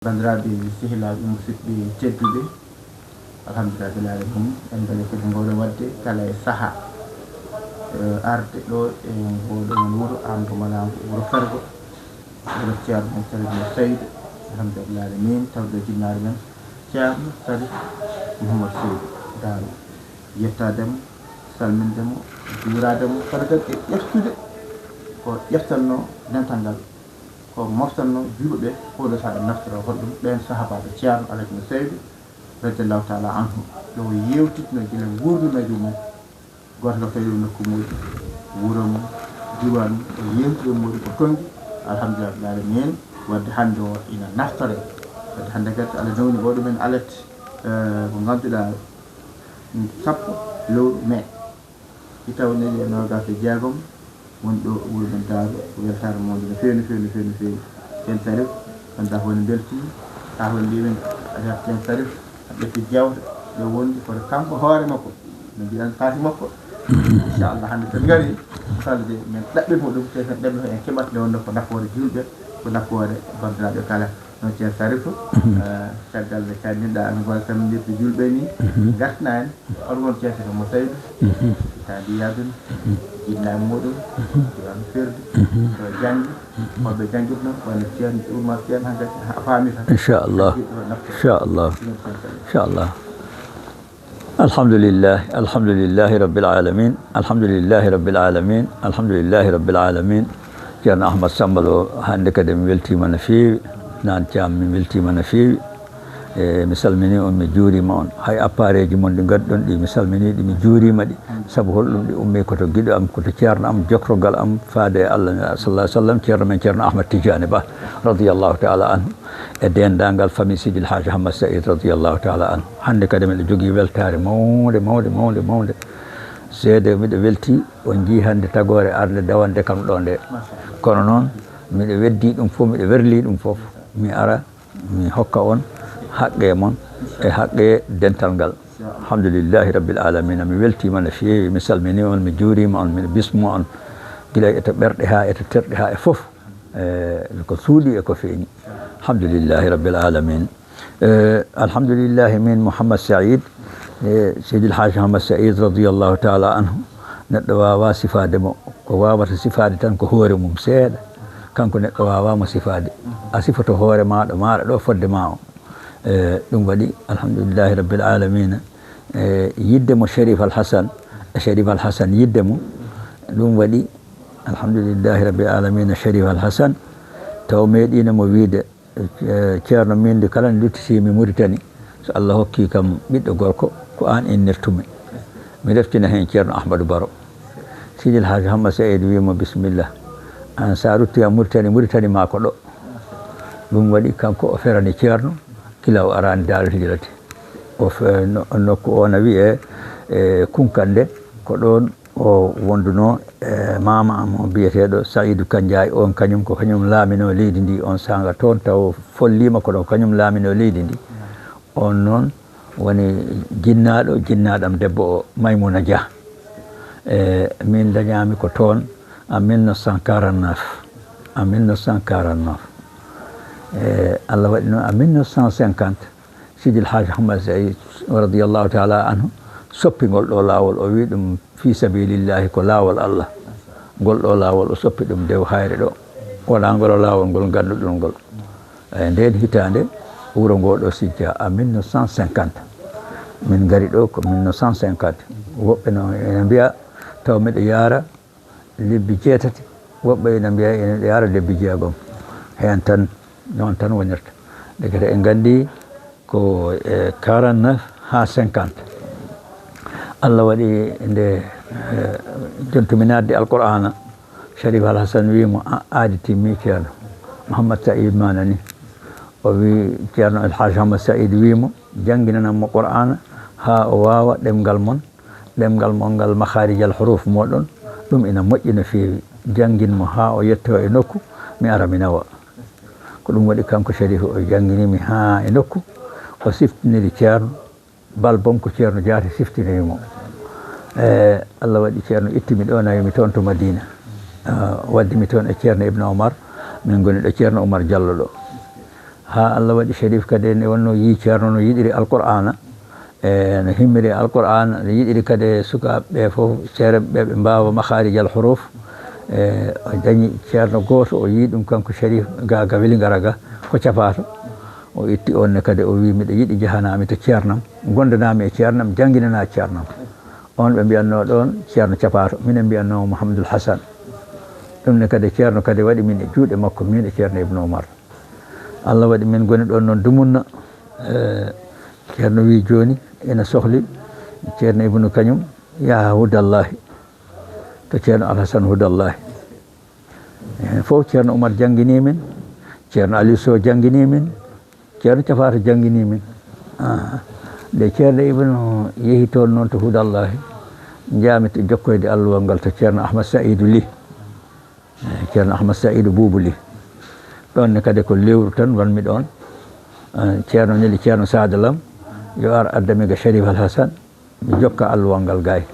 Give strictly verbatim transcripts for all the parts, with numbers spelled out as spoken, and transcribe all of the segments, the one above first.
Banndiraaɓe sehilaaɓe musidɓe tedduɓe, alhamdulillahi rabbil alamin, en mbaɗi ko ɗum mbawɗen waɗde kala e saha, eh, arde ɗo e ngoɗo men wuro Amadou Malango, wuro Fergo, wuro Ceerno Salif Saydu, alhamdulillahi rabbil alamin, tawde jinnaare men Ceerno Salif Mouhamadou Saydu Daaro. Yettaade mo, salminde mo, juuraade mo, kono kadi e ƴeftude ko ƴeftanno dental ngal, ko moftanno juulɓe ɓe, oɗo saha ɓe naftoro holɗum, ɓeen sahaabaaɓe Ceerno Alhaji Saydu, radiyallahu taala anhu, ɗo o yeewtitno gila nguurndam e mum, gooto kala tawi ɗum nokku muuɗum, wuro mum, diiwaan mum, o yeewtiti e muuɗum, o tonngi, alhamdulillahi rabbil alamin, wadde hannde o ina naftore. Wadde hannde kadi Allah nawni oɗo men alerte, eh, mo ngannduɗaa, sappo lewru mee, ina tawee ñalnde noogaas e jeegom, woni ɗo wuro men Daaro, ko weltaare mawde no feewi, no feewi, no feewi, no feewi. Ceerno Salif, on daa woni mbeltii, haa woni mbiy men, Alhaji Ceerno Salif, a ƴetti jawte ɗe wondi koto kanko hoore makko, no mbiyan kaake makko. Inchallah, hannde so en ngarii, inchallah de, men ɗaɓɓirmo ɗum, te so en ɗaɓɓii en keɓat nde wonno ko nafoore juulɓe, ko nafoore banndiraaɓe kala. Noon Ceerno Sarifu, eh, caggal nde calminɗaa, an ngol salminirde juulɓe ni, ngartana en, on won Ceerno Sarifu mo Saydu, taa mbiyaa ɗum, jinna e muuɗum, yo am firde, to janngi, ko ɓe janngirno, wano Ceerno Oumar Ceerno hankadi, a faami tan. Inchallah. Jiɗɗo naftu. Inchallah. Ɗum Ceerno Sarifu. Inchallah. Alhamdulillah, alhamdulillahi rabbil alamin, alhamdulillahi rabbil alamin, alhamdulillahi rabbil alamin. Ceerno Ahmad Samba Lo, hannde kadi mi weltiima no feewi, Naan Caam mi weltiima no feewi. E, mi salminii on, mi juuriima on. Hay appareeji mon ɗi ngadduɗon ɗi, mi salminii ɗi, mi juuriima ɗi. Sabu holɗum? Ɗi ummii ko to giɗo am, ko to ceerno am, jokrogal am faade e Allah, sallallahu alaihi wasallam, ceerno men Ceerno Ahmad Tijaani Ba, radiyallahu taala anhu. E denndaangal famille Sidil Haaji Hammad Saïd radiyallahu taala anhu. Hannde kadi miɗo jogii weltaare mawnde, mawnde, mawnde, mawnde. Seede miɗo weltii, on njii hannde tagoore arde dawande kam ɗo nde. Kono noon, miɗo weddii ɗum fof, miɗo werlii ɗum fof. Mi ara, mi hokka on haqqee mon e haqqee dental ngal. Alhamdulillahi rabbil alamina, mi weltiima no feewi, mi salminii on, mi juuriima on, miɗo bismoo on, gila e to ɓerɗe haa e to terɗe haa e fof. E, ko suuɗii e ko feeñi. Alhamdulillahi rabbil alamin. E, alhamdulillahi min Mouhammad Saïd, e, Seydil Haaji Mouhammad Saïd radiyallahu taala anhu, neɗɗo waawaa sifaade mo. Ko waawata sifaade tan ko hoore mum seeɗa. Kanko neɗɗo waawaa mo sifaade. A sifoto hoore maaɗa, maaɗa ɗo fodde maa o. E, ɗum waɗi, alhamdulillahi rabbil alamina. E, yidde mo Sherif Al Hassan, e Sherif Al Hassan yidde mo, ɗum waɗi, alhamdulillahi rabbil alamina, Sherif Al Hassan, taw meeɗiino mo wiide, e, Ceerno, min de kala nde luttitiimi Muritani, so Allah hokkii kam ɓiɗɗo gorko, ko aan innirtumi. Mi reftina heen Ceerno Ahmadu Baro. Sidil Haaji Hammad Saïd wii mo, "Bisimilla. Aan, so a ruttii e Muritani, Muritani maa ko ɗo." Ɗum waɗi kanko o ferani Ceerno, kila o araani Daarul Hijrati. O fe-, no-, nokku o na wiyee, e, Kunkande, ko ɗoon o wondunoo e maama am o biyeteeɗo Saïdu Kanjaay, on kañum ko kañum laaminoo leydi ndi on saanga toon, taw folliima kono ko kañum laaminoo leydi ndi. On noon woni jinnaaɗo, jinnaaɗo am debbo o, Maymuna Dia. E, min dañaami ko toon en mille neuf cent quarante-neuf. En mille neuf cent quarante-neuf. E, Allah waɗi noon en mille neuf cent cinquante, Sidil Haaji Hammad Saïd radiyallahu taala anhu soppi ngol ɗo laawol, o wi ɗum fi sabilillahi, ko laawol Allah. Ngol ɗo laawol o soppi ɗum dew hayre ɗo. Wonaa ngol laawol ngol ngannduɗon ngol. E ndeen hitaande wuro ngo ɗo Sijja en mille neuf cent cinquante. Min ngari ɗo ko mille neuf cent cinquante. Woɓɓe no ene mbiya taw miɗo yaara lebbi jeetati, woɓɓe ina mbiya ina yaara lebbi jeegom. Heen tan, noon tan wonirta. Ndekete en nganndi ko e quarante-neuf haa cinquante. Allah waɗi nde, e, jontumi naatde Alqur'aana, Sharif Al Hassan wii mo, "A, aadi timmii, Ceerno." Mouhammad Saïd Manani, o wii, Ceerno El Haaji Hammad Saïd wii mo, "Jannginan mo Qur'aana haa o waawa ɗemngal mon, ɗemngal mon ngal, makharijal huruf moɗon, ɗum ina moƴƴi no feewi. Janngin mo haa o yettoo e nokku, mi ara mi nawa." Ko ɗum waɗi kanko Sharif o janngini mi haa e nokku, o siftiniri Ceerno. Balbon ko Ceerno Jaati siftiniri mo. E, Allah waɗi Ceerno itti mi ɗo, nawi mi toon to Madina. Ah, waddi mi toon e Ceerno Ibn Omar, min ngoni ɗo Ceerno Omar Jallo ɗo. Haa Allah waɗi Sherif kadi nde wonnoo yii Ceerno no yiɗiri Alqur'aana, e no himmiri Alqur'aana, no yiɗiri kadi sukaaɓe ɓe fof, ceerno ɓe, ɓe mbaawa makharijal huruf. E o dañi ceerno gooto, o yii ɗum kanko Sherif ga, ga Welingara ga, ko capaato. O itti oon ne kadi, o wii, "Miɗo yiɗi njahanaa mi to ceernam, ngondanaami e ceernam, jannginanaa ceernam." Oon ɓe mbiyatnoo ɗoon ceerno capaato, minen mbiyatnoo Mouhamadoul Hassane. Ɗum ne kadi ceerno kadi waɗi min e juuɗe makko, min e ceerno Ibnu Umar. Allah waɗi min ngoni ɗoon noon dumunna. Eh, ceerno wii jooni ina sohli ceerno Ibnu kañum yaha Hudallahi, to ceerno Alhasan Hudallahi. Heen fof ceerno Umar jannginii min, ceerno Aliou Sow jannginii min, ceerno Cafaata jannginii min. Ah, nde ceerno Ibnu yehi toon noon to Hudallahi, njaami to jokkoyde alluwal ngal to ceerno Ahmad Saïdou Ly. Eh, ceerno Ahmad Saïdou Boubou Ly. Ɗoon ne kadi ko lewru tan wonmi ɗoon. Eh, ceerno neli ceerno Saada Lam, yo ar adda mi ga Sherif Alhasan, mi jokka alluwal ngal gaay.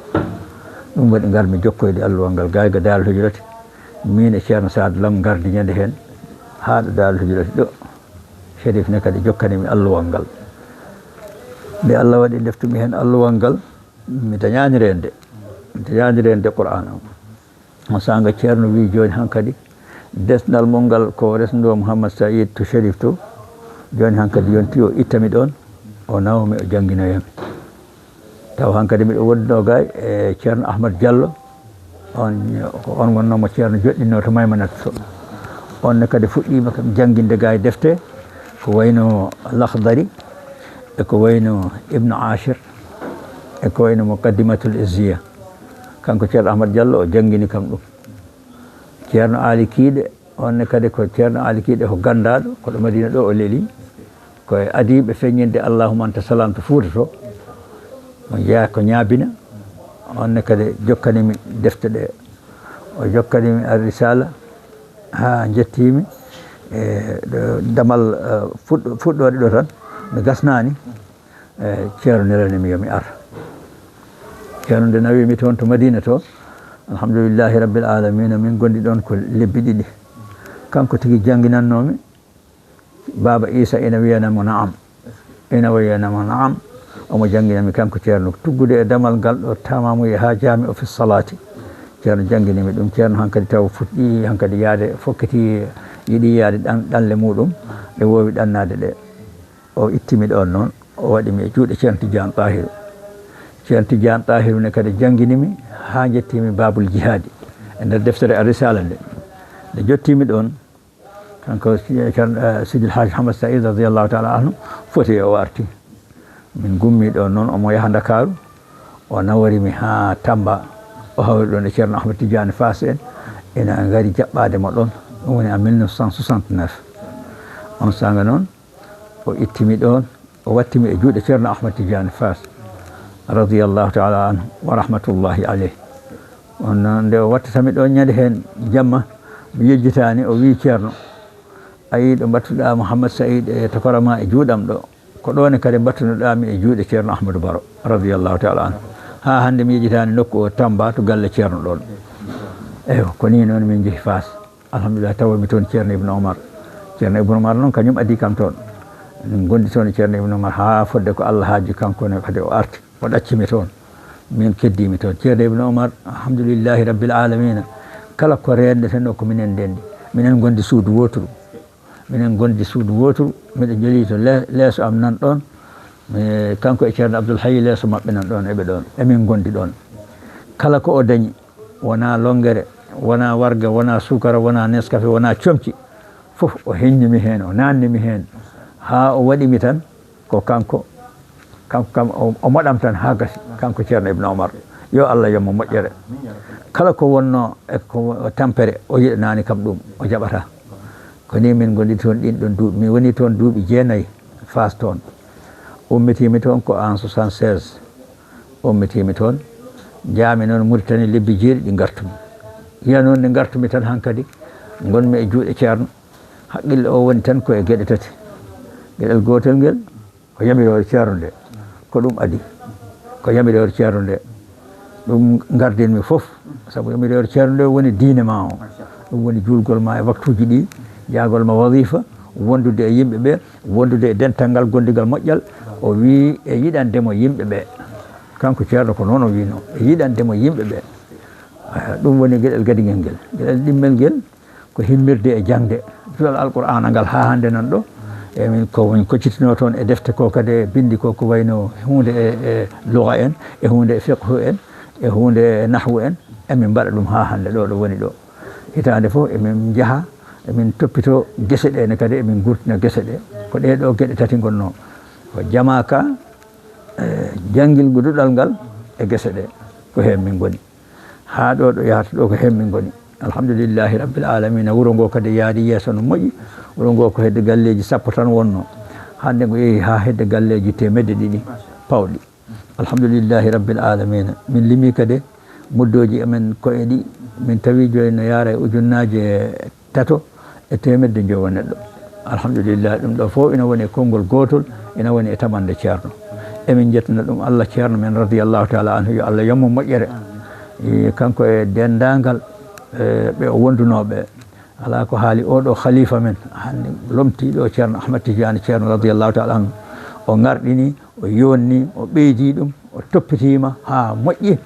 Ɗum waɗi ngar mi jokkoyde alluwal ngal gaay ga Daarul Hujrati. Miin e ceerno Saada Lam ngardi ñande heen haa ɗo Daarul Hujrati ɗo. Sherif ne kadi jokkani mi alluwal ngal. Nde Allah waɗi ndeftumi heen alluwal ngal, mi dañaani reende. Mi dañaani reende Qur'aana o. On saanga ceerno wii, "Jooni hankadi, desnal mon ngal ko resnoo Mouhammad Saïd to Sherif to. Jooni hankadi yonti o itta mi ɗoon, o nawa mi, o jannginoya mi." Taw hankadi miɗo wonduno gaay e ceerno Ahmad Diallo, on, ko on wonnoo mo ceerno joɗɗinno to Maymanata to. On ne kadi fuɗɗiima kam jannginde gaay defte, ko wayno Lakhdari, e ko wayno Ibnu Ashir, e ko wayno Muqaddimatul Izziya. Kanko ceerno Ahmad Diallo o janngini kam ɗum. Ceerno Aali Kiiɗe, on ne kadi ko ceerno Aali Kiiɗe ko ganndaaɗo, ko ɗo Madina ɗo o leli. Ko e adiiɓe feññinde Allahumma anta salam to Fuuta to. Mo jeyaa ko Ñaabina. On ne kadi jokkani mi defte ɗe. O jokkani mi Ar-Risala haa njettii mi e ɗo damal, eh, fuɗɗo-, fuɗɗoode ɗo tan. Mi gasnaani. Eh, ceerno nelani mi yo mi ar. Ceerno nde nawi mi toon to Madina to, alhamdulillahi rabbil alamina, min gondi ɗoon ko lebbi ɗiɗi. Kanko tigi jannginannoo mi. Baaba Iisa ina wiyana mo na'am. Ina wiyana mo na'am. Omo janngina mi kanko ceerno, tuggude e damal ngal ɗo tamamuye haa jaami o fi salaati. Ceerno janngini mi ɗum. Ceerno hankadi taw fuɗɗi hankadi yaade, fokkiti, yiɗi yaade ɗan-, ɗanle muɗum. Ɗe woowi ɗannaade ɗe. O itti mi ɗoon noon, o waɗi mi e juuɗe Ceerno Tijaan Tahiru. Ceerno Tijaan Tahiru ne kadi janngini mi haa njettii mi Baabul Jihaadi e nder deftere Ar-Risala nde. Nde jottii mi ɗoon, kanko si-, Ceerno, eh, Sidil Haaji Hamad Saïd radiyallahu taala anhu foti e o arti. Min ngummi ɗoon noon, omo yaha Ndakaaru, o nawori mi haa Tamba, o hawri ɗoon e Ceerno Ahmad Tijaani Faas en, ina ngari jaɓɓaade mo ɗoon, ɗum woni en mille neuf cent soixante-neuf. On saanga noon, o itti mi ɗoon, o watti mi e juuɗe Ceerno Ahmad Tijaani Faas, radiyallahu taala anhu wa rahmatullahi aleyh. On noon, nde o wattata mi ɗoon ñande heen jamma, mi yejjitaani, o wii, "Ceerno, a yii ɗo mbattuɗaa Mouhammad Saïd e tokora ma e juuɗam ɗo, ko ɗoon ne kadi mbattunoɗaa mi e juuɗe Ceerno Ahmadou Baro, radiyallahu taala anhu. Haa hannde mi yejjitaani nokku o Tamba to galle Ceerno ɗoon." Eywa, ko nii noon min njehi Faas. Alhamdulillah, tawa mi toon Ceerno Ibnu Omar. Ceerno Ibnu Omar noon, kañum adii kam toon. Min ngondi toon e Ceerno Ibnu Omar haa fodde ko Allah haaji, kanko ne kadi o arti. O ɗacci mi toon. Min keddii mi toon. Ceerno Ibnu Omar, alhamdulillahi rabbil alamina. Kala ko reende tan o ko minen ndenndi. Minen ngondi suudu wooturu. Minen ngondi suudu wooturu. Miɗo jolii to le-, leeso am nan ɗoon. Mi, kanko e Ceerno Abdul Hayyi leeso maɓɓe nan ɗoon, eɓe ɗoon. Emin ngondi ɗoon. Kala ko o dañi, wonaa lonngere, wonaa warga, wonaa suukara, wonaa Nescafé, wonaa comci. Fof o heñni mi heen, o naanni mi heen. Haa o waɗi mi tan, ko kanko, kanko kam o, o moɗam tan haa gasi, kanko Ceerno Ibnu Omar. Yo Allah yo mo moƴƴere. Kala ko wonnoo e ko tampere, o yiɗanaani kam ɗum, o jaɓataa. Ko nii min ngondi toon ɗiin ɗoon duuɓi. Mi woni toon duuɓi jeenayi, Faas toon. Ummitii mi toon ko en soixante-seize. Ummitii mi toon. Njaami noon Muritani lebbi jeeɗiɗi ngartumi. Yiya noon nde ngartumi tan hankadi, ngonmi e juuɗe Ceerno. Haqqille o woni tan ko e geɗe tati. Geɗel gootel ngel, ko yamiroore Ceerno nde, ko ɗum adii. Ko yamiroore Ceerno nde, ɗum ngardinmi fof, sabu yamiroore Ceerno nde woni diine ma o. Ɗum woni juulgol ma e waktuuji ɗi, njaagol ma wazifa, wondude e yimɓe ɓe, wondude e dental ngal gondigal moƴƴal. O wii e yiɗande mo yimɓe ɓe. Kanko Ceerno ko noon o wiinoo, e yiɗande mo yimɓe ɓe. Ah, ɗum woni geɗel gadingel ngel. Geɗel ɗimmel ngel ko himmirde e jaŋde. Duɗal Alqur'aana ngal haa hannde nan ɗo. E min ko woni koccitinoo toon e defte ko kadi e binndi ko, ko wayno huunde e, e luga en, e huunde e fiqhu en, e huunde e nahwu en. Emin mbaɗa ɗum haa hannde ɗo, ɗo woni ɗo. Hitaande fof emin njaha, emin toppitoo gese ɗe ne kadi, emin ngurtina gese ɗe. Ko ɗee ɗoo geɗe tati ngonnoo. Ko jamaa ka, e janngilngu duɗal ngal e gese ɗe. Ko heen min ngoni. Haa ɗo, ɗo yahata ɗo ko heen min ngoni. Alhamdulillahi Rabbil Aalamiina, wuro ngo kadi yaadi yeeso no moƴƴi. Wuro ngo ko hedde galleeji sappo tan wonnoo. Hannde ngo yehi haa hedde galleeji teemedde ɗiɗi pawɗi. Alhamdulillahi Rabbil Aalamiina. Min limii kadi muddooji amen ko'e ɗi, min tawi jooni no yaara e ujunnaaje tato e teemedde njowo neɗɗo. Alhamdulillah, ɗum ɗo fof ina woni e konngol gootol, ina woni e taɓande Ceerno. Emin njettana ɗum Allah, Ceerno men radiyallahu taala anhu, yo Allah yommo moƴƴere. E kanko e denndaangal, e ɓe o wondunoo ɓe. Alaa ko haali oo ɗoo khalifa men, hannde lomtiiɗo Ceerno Ahmad Tijaani Ceerno radiyallahu taala anhu. O ngarɗini, o yonni, o ɓeydi ɗum, o toppitiima haa moƴƴi.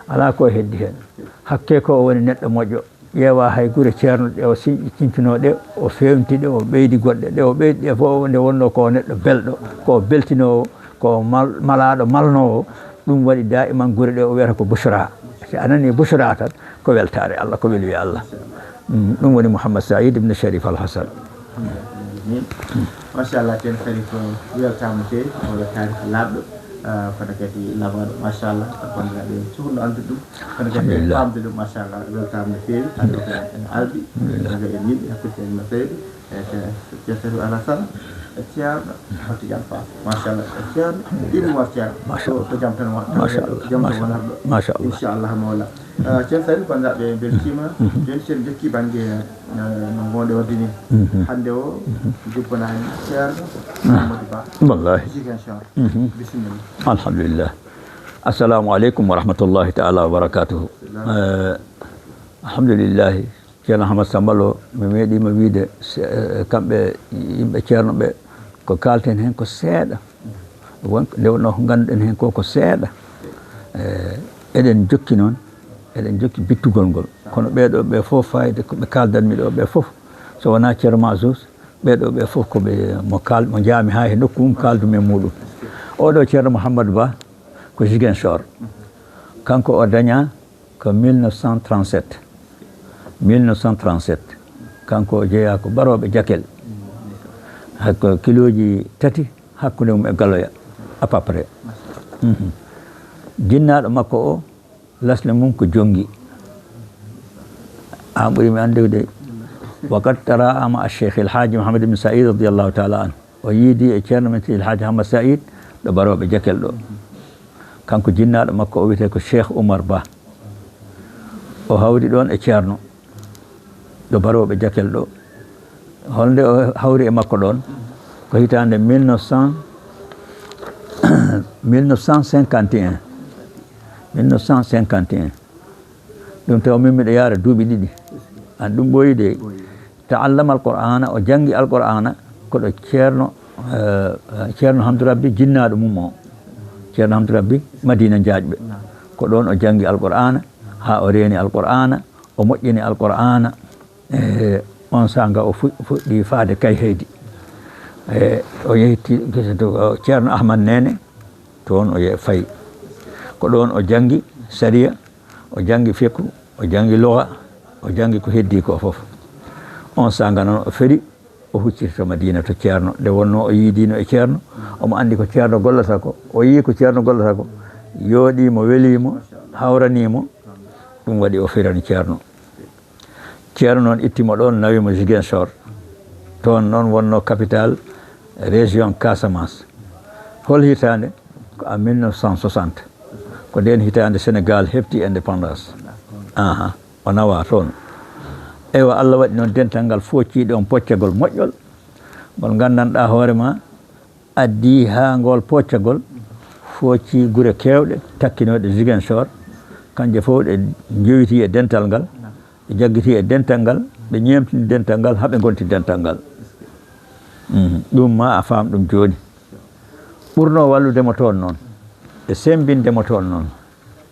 Alaa ko heddi heen. Hakke ko o woni neɗɗo moƴƴo. Ƴeewa hay gure Ceerno ɗe o siñ-, siñtunoo ɗe, o feewniti ɗe, o ɓeydi goɗɗe. Ɗe o ɓeydi ɗe fof, nde wonnoo ko o neɗɗo belɗo, ko o beltinoowo, ko o mal-, malaaɗo malnoowo. Ɗum waɗi daa'iman gure ɗe o wiyata ko Bushra. Si a nanii Bushra tan, ko weltaare Allah, ko weluye Allah. Mm, ɗum woni Mouhammad Saïd ibn Sharif Al Hassan. Machallah, Ceerno Sharif, weltaama no feewi, oɗo taarika laaɓɗo, ah, kono kadi laaɓaaɗo, machallah, banndiraaɓe suhno anndude ɗum, kono kadi faamde ɗum, machallah, weltaama no feewi, hannde o kadi en aldi, kono kadi en yiɗi hakkunde en no feewi, e Ceerno Sharif Alassane, e Ceerno Ahmad Tidiane Fall, machallah, e Ceerno Ibnu Umar Ceerno, to jam tan won, jam tan wonata ɗo, inchallah mawla. Ah, Ceerno Sharif, banndiraaɓe, en mbeltiima. Jooni, so en njokkii bannge, eh, no ngoonde waɗde nii. Hannde o, jubbanaani Ceerno Amadou Ba. Wallaahi. Ziguinchor. Bisimilla. Alhamdulillah. Assalamu aleykum wa rahmatullahi taala wa barakatuhu. Eh, alhamdulillahi. Ceerno Ahmad Samba Lo, mi meeɗiima wiyde, se-, eh, kamɓe yimɓe Ceerno ɓe, ko kaalten heen ko seeɗa. Won, nde wonnoo ko ngannduɗen heen ko, ko seeɗa. Eh, eɗen njokki noon, eɗen njokki bittugol ngol. Kono ɓee ɗoo ɓe fof, fayde ko ɓe kaaldanmi ɗoo ɓe fof, so wonaa Ceerno Mahsus, ɓee ɗoo ɓe fof ko ɓe mo kaal-, mo njaami haa he nokku mum kaaldumi e muɗum. Oo ɗoo Ceerno Mouhammad Ba ko Ziguinchor. Kanko o dañaa ko mille neuf cent trente-sept. Mille neuf cent trente-sept. Kanko o jeyaa ko Barooɓe Jakel. Hay ko kilooji tati hakkunde mum e Galoya, à peu près. Mhm. Jinnaaɗo makko o, lasli mum ko Jonngi. Aan ɓuri mi anndude. Wa qad taraa ma'a Cheikh El Hadji Mohamed Ibn Saïd radiyallahu taala anhu. O yiidi e Ceerno men Seydi El Hadji Ahmad Saïd ɗo Barooɓe Jakel ɗo. Kanko jinnaaɗo makko o wiyetee ko Cheikh Oumar Ba. O hawri ɗoon e Ceerno ɗo Barooɓe Jakel ɗo. Holnde o hawri e makko ɗoon? Ko hitaande mille neuf cent, mille neuf cent cinquante et un. Mille neuf cent cinquante et un. Ɗum taw min miɗo yaara duuɓi ɗiɗi. Aan ɗum ɓooyi de. Ta'allama al-Qur'aana, o janngi al-Qur'aana ko ɗo Ceerno, eh, Ceerno Hamdu Rabbi jinnaaɗo mum o. Ceerno Hamdu Rabbi Madiina Njaajɓe. Ko ɗoon o janngi al-Qur'aana, haa o reeni al-Qur'aana, o moƴƴini al-Qur'aana. Eh, oon saanga o fu-, fuɗɗi faade Kayhaydi. Eh, o yehti gese to, o Ceerno Ahmad Neene, toon o ye-, fayi. Ko ɗoon o janngi sariya, o janngi fiqhu, o janngi luga, o janngi ko heddii ko fof. Oon saanga noon o feri, o hucciti to Madiina to Ceerno. Nde wonnoo o yiidiino e Ceerno, omo anndi ko Ceerno gollata ko. O yii ko Ceerno gollata ko, yooɗii mo, welii mo, hawranii mo. Ɗum waɗi o firani Ceerno. Ceerno noon itti mo ɗoon, nawi mo Ziguinchor. Toon noon wonnoo capital région Casamance. Hol hitaande? Ko en mille neuf cent soixante. Ko ndeen hitaande Senegaal heɓti indépendance. Aha, o nawaa toon. Eywa, Allah waɗi noon dental ngal foocci ɗoon poccagol moƴƴol, ngol nganndanɗaa hoore maa, addi haa ngool poccagol foocci gure keewɗe takkinooɗe Ziguinchor. Kanje fof ɗe njowitii e dental ngal, ɗe jaggitii e dental ngal, ɓe ñeemtini dental ngal, haa ɓe ngonti dental ngal. Mhm. Ɗum ma a faam ɗum jooni. Ɓurno wallude mo toon noon, e semmbinde mo toon noon,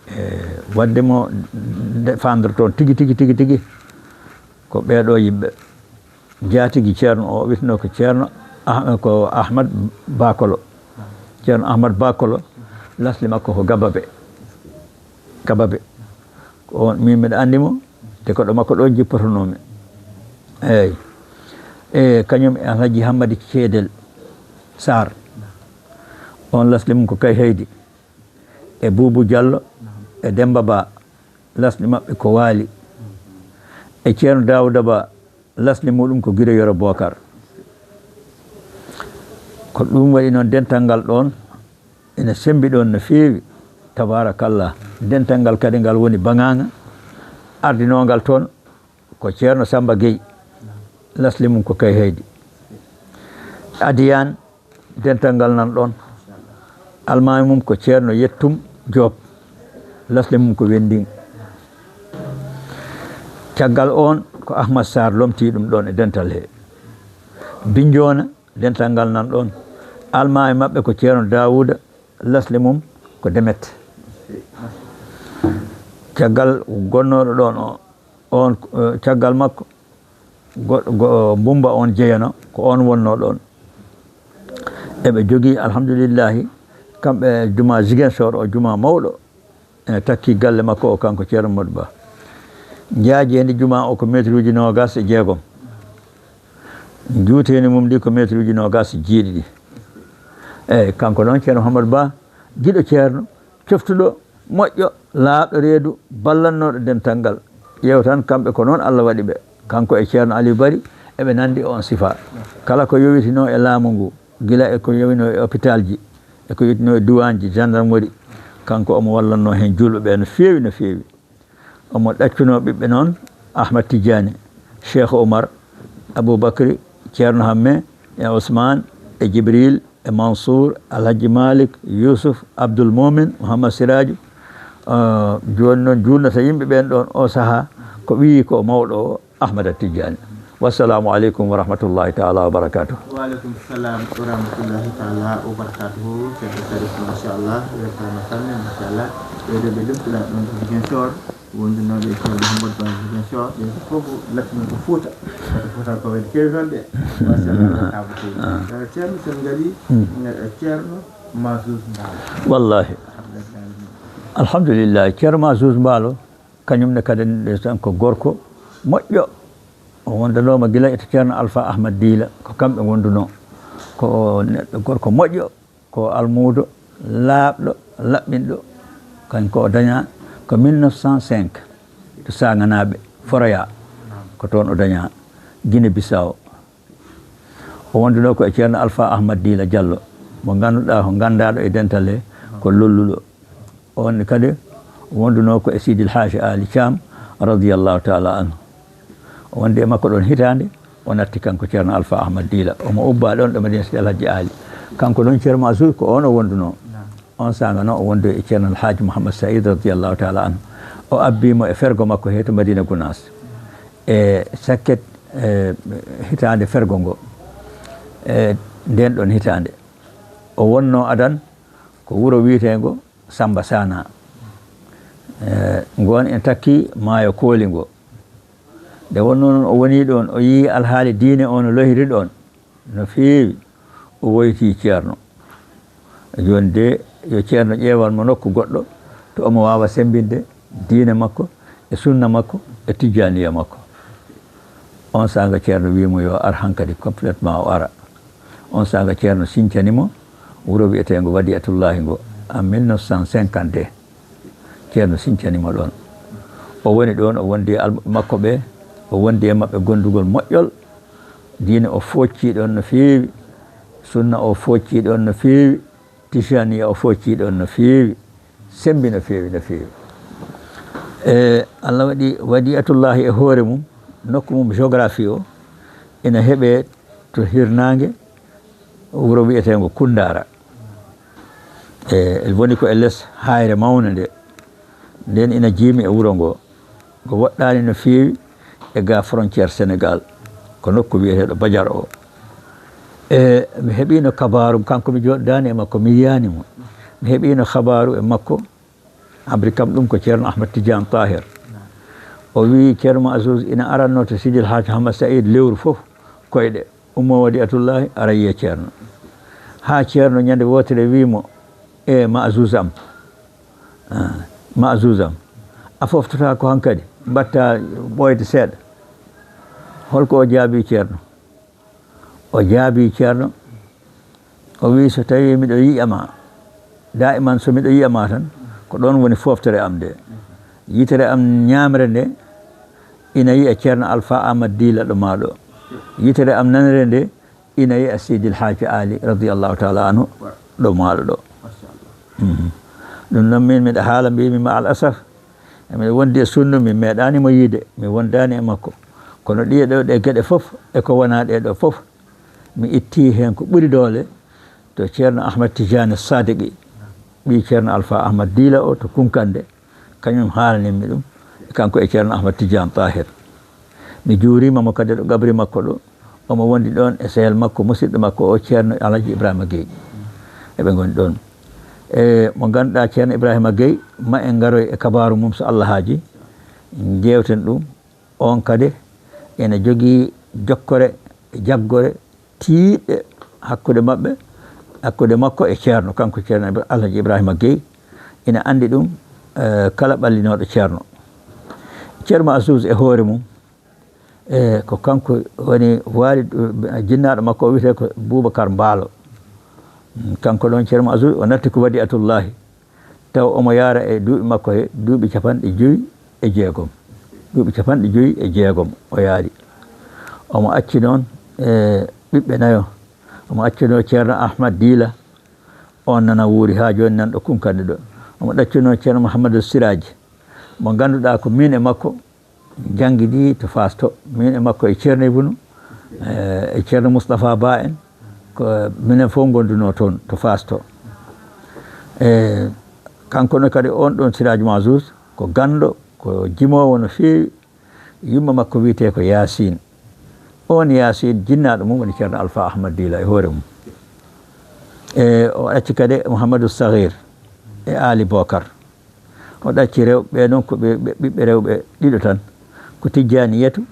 e waɗde mo défendre toon tigi, tigi, tigi, tigi, ko ɓeeɗo yimɓe. Jaatigi Ceerno o wiyetnoo ko Ceerno Ah-, ko Ahmad Bakolo. Ceerno Ahmad Bakolo, lasli makko ko Gababe. Gababe. Ko on, min mbiɗa anndi mo, te ko ɗo makko ɗo jippotonoomi. Eey. E kañum e Alhaji Hammadi Ceedel Sarr. On lasli mum ko Kay Heydi. E Buubu Jallo, e Demba Ba, lasli maɓɓe ko Waali. E Ceerno Daawuda Ba, lasli muɗum ko Giro Yoro Bookar. Ko ɗum waɗi noon dental ngal ɗoon ina semmbi ɗoon no feewi, tabaarakallah. Dental ngal kadi ngal woni Baŋaaŋa, ardinoongal toon ko Ceerno Samba Gueye, lasli mum ko Kay Heydi. Adiyaan, dental ngal nan ɗoon. Almaami mum ko Ceerno Yettum Joob, lasli mum ko Wenndiŋ. Caggal oon ko Ahmad Sarr lomtii ɗum ɗoon e dental he. Binnjoona, dental ngal nan ɗoon. Almaami maɓɓe ko Ceerno Daawuuda, lasli mum ko Demet. Caggal gonnooɗo ɗoon o, on, eh, caggal makko, goɗɗo, go-, Mbumba on jeyano, ko on wonnoo ɗoon. Eɓe jogii, alhamdulillahi, kamɓe juma Ziguinchor o, juma mawɗo, ene takki galle makko o, kanko Ceerno Modou Ba. Njaajeendi juma o ko mètre uji noogas e jeegom. Njuuteendi mum ndi ko mètre uji noogas e jeeɗiɗi. Eeyi, kanko noon Ceerno Mouhamadou Ba, giɗo Ceerno, coftuɗo, moƴƴo, laaɓɗo reedu, ballannooɗo dental ngal. Ƴeew tan kamɓe ko noon Allah waɗi ɓe. Kanko e Ceerno Aliou Bari, eɓe nanndi oon sifa. Kala ko yowitinoo e laamu ngu, gila e ko yowinoo e hôpital ji, e ko yowitinoo e duwaañ ji, gendarmerie, kanko omo wallannoo heen juulɓe ɓe no feewi, no feewi. Omo ɗaccunoo ɓiɓɓe noon, Ahmad Tijjaani, Cheikh Oumar, Aboubacry, Ceerno Hamme, e Ousmane, e Djibril, e Mansour, Alhaji Malik, Youssouf, Abdoul Momin, Mouhammad Siraju. Ah, jooni noon juulnata yimɓe ɓeen ɗoon o sahaa, ko ɓiyi ko mawɗo o, Ahmada Tijjaani. Wassalamu aleykum wa rahmatullahi taala wa barakatuh. Wa aleykum salam wa rahmatullahi taala wa barakatuh. Ceerno Sharif, machallah, weltama sanne, machallah. Ɓeeɗo ɓe limtuɗa ɗon ko Ziguinchor, wondunooɓe e Ceerno Mouhamadou Ba Ziguinchor, ɓe fof latino ko Fouta. Koto Fouta ko ɓen keewi toon de. Machallah, weltama seydi. Eh, Ceerno, sen ngari, eh, Ceerno Mansour Mbaalo. Wallahi. Alhamdulillah. Alhamdulillah, Ceerno Mansour Mbaalo, kañum ne kadi, ndeysaan, ko gorko moƴƴo. O wondanooma gila e to Ceerno Alpha Ahmad Diila, ko kamɓe ngondunoo. Ko neɗɗo gorko moƴƴo, ko almuudo, laaɓɗo, laɓɓinɗo. Kañum ko o dañaa ko mille neuf cent cinq to Saŋanaaɓe, Foroyaa. Ko toon o dañaa, Guinée Bissau. O wondunoo ko e Ceerno Alpha Ahmad Diila Jallo, mo ngannduɗaa ko ganndaaɗo e dental he, ko lolluɗo. Oon ne kadi o wondunoo ko e Sidil Haaji Ali Thiam, radiyallahu taala anhu. O wondi e makko ɗoon hitaande, o natti kanko Ceerno Alpha Ahmad Diila. Omo ubbaa ɗoon ɗo Madina Sidi Alhaji Ali. Kanko noon Ceerno Mansour ko oon o wondunoo. On saanga noon o wondi e Ceerno Alhaji Mouhammad Saïd, radiyallahu taala anhu. O abbii mo e fergo makko he to Madina Gunaas. E sakket, e hitaande fergo ngo, e ndeen ɗoon hitaande, o wonnoo adan ko wuro wiyeteengo Samba Sana. E, ngoon ene takki maayo Kooli ngo. Nde wonnoo noon o woni ɗoon, o yii alhaali diine o no lohiri ɗoon no feewi, o woyti Ceerno. Jooni de, yo Ceerno ƴeewan mo nokku goɗɗo to omo waawa semmbinde diine makko, e sunna makko, e tijjaaniya makko. On saanga Ceerno wii mo yo ar hankadi complètement, o ara. On saanga Ceerno sincani mo wuro wiyeteengo Wadi'atullahi ngo, en mille neuf cent cinquante-deux. Ceerno sincani mo ɗoon. O woni ɗoon, o wondi e almuɓɓe makko ɓe, o wondi e maɓɓe gondugol moƴƴol. Diine o fooccii ɗoon no feewi, sunna o fooccii ɗoon no feewi, tijjaaniya o fooccii ɗoon no feewi, semmbi no feewi, no feewi. E Allah waɗi Wadi'atullahi e hoore mum, nokku mum, géographie o, ina heɓee to hirnaange, wuro wiyeteengo Kunndaara. E, woni ko e les haayre mawnde nde. Nden ina jiimi e wuro ngo. Ngo woɗɗaani no feewi e ga frontière Sénégal. Ko nokku wiyeteeɗo Badiar o. E mi heɓiino kabaaru, kanko mi jooɗidaani e makko, mi yiyaani mo. Mi heɓiino kabaaru e makko, habri kam ɗum ko Ceerno Ahmad Tidiane Tahir. O wii Ceerno Mahsuus ina aranno to Sidil Haaj Ahmad Saïd lewru fof koyɗe, ummo Wadi'atullaahi, ara yiya Ceerno. Haa Ceerno ñande wootere wii mo, "E Mahsuus am, ah, Mahsuus am, a foftotaako hankadi, mbaɗtaa ɓooyde seeɗa?" Holko o jaabii Ceerno? O jaabii Ceerno, o wii, "So tawii miɗo yiya ma, daa'iman so miɗo yiya ma tan, ko ɗoon woni fooftere am nde. Yitere am ñaamre nde ina yiya Ceerno Alfa Ahmad Diila ɗo maa ɗo. Yitere am nanre nde ina yiya Sidil Haaji Ali radiyallahu taala anhu ɗo maa ɗo ɗo." Mhm. Ɗum noon min miɗa haala, mbiimi ma al asaf, emiɗo wondi e sunnu, mi meeɗaani mo yiide, mi wondaani e makko. Kono ɗiye ɗo ɗe geɗe fof e ko wonaa ɗe ɗo fof, mi itti heen ko ɓuri doole to Ceerno Ahmad Tijaani Saadiqi, ɓii Ceerno Alfa Ahmad Diila o to Kunkande. Kañum haalanimmi ɗum, kanko e Ceerno Ahmad Tidiane Tahir. Mi juuriima mo kadi ɗo qabri makko ɗo. Omo wondi ɗoon e sehel makko, musidɗo makko o, Ceerno Alhaji Ibrahima Gueye. Eɓe ngoni ɗoon. E mo ngannduɗaa Ceerno Ibrahima Gueye, ma en ngaroy e kabaaru mum so Allah haaji, njeewten ɗum. Oon kadi ene jogii jokkore, jaggore tiiɗɗe hakkunde maɓɓe, hakkunde makko e Ceerno, kanko Ceerno Ibra-, Alhaji Ibrahima Gueye, ina anndi ɗum, eh, kala ɓallinooɗo Ceerno. Ceerno Mahsuus e hoore mum, e ko kanko woni waalid, eh, jinnaaɗo makko o wiyetee ko Boubacar Mbaalo. Kanko ɗoon Ceerno Mahsuus o natti ko Wadi'atullaahi. Taw omo yaara e duuɓi makko he duuɓi capanɗe joyi e jeegom. Duuɓi capanɗe joyi e jeegom o yaari. Omo acci noon, e, ɓiɓɓe nayo. Omo accuno Ceerno Ahmad Diila, oon nana wuuri haa jooni nan ɗo Kunkande ɗo. Omo ɗaccuno Ceerno Mouhamadou Siraji, mo ngannduɗaa ko miin e makko njanngidi to Faas to. Miin e makko e Ceerno Ibnu, e, e Ceerno Moustapha Ba en, ko minen fof ngondunoo toon to Faas to. E, kanko ne kadi, oon ɗoon Siraji Mahsuus, ko ganndo, ko jimoowo no feewi. Yumma makko wiyetee ko Yaasin. Oon Yaasin, jinnaaɗo mum woni Ceerno Alfa Ahmad Diila e hoore mum. E, o acci kadi Mouhamadou Saghir e Ali Bokar. O ɗacci rewɓe ɓe noon ko ɓe, ɓe ɓiɓɓe rewɓe ɗiɗo tan. Ko Tijjaaniyatu,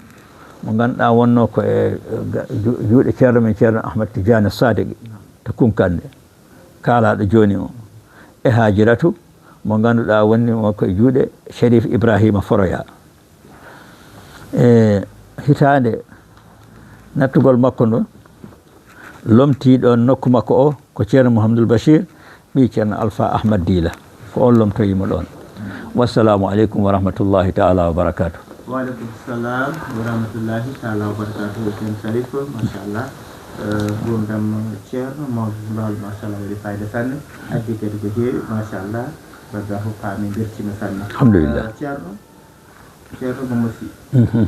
mo ngannduɗaa wonnoo ko e ga-, ju-, juuɗe Ceerno men Ceerno Ahmad Tijjaani Saadiqi to Kunkande, kaalaaɗo jooni o, e Haajiratu, mo ngannduɗaa wonni mo ko e juuɗe Cherif Ibrahima Foroyaa. E hitaande nattugol makko ndo, lomtii ɗoon nokku makko o ko Ceerno Mouhamadoul Bachir, ɓii Ceerno Alfa Ahmad Diila. Ko oon lomtoyii mo ɗoon. Wassalamu aleykum wa rahmatullahi taala wa barakatuh. Wa aleykum salam wa rahmatullahi taala wa barakatuh. Ceerno Sharif, machallah. Eh, nguurndam Ceerno Mawdo Mbaalo, machallah, waɗi fayida sanne. Addi kadi ko heewi, machallah. Barka fof paami, mbeltiima sanne. Alhamdulillah. Eh, Ceerno, Ceerno Mamadou Sy. Mhm.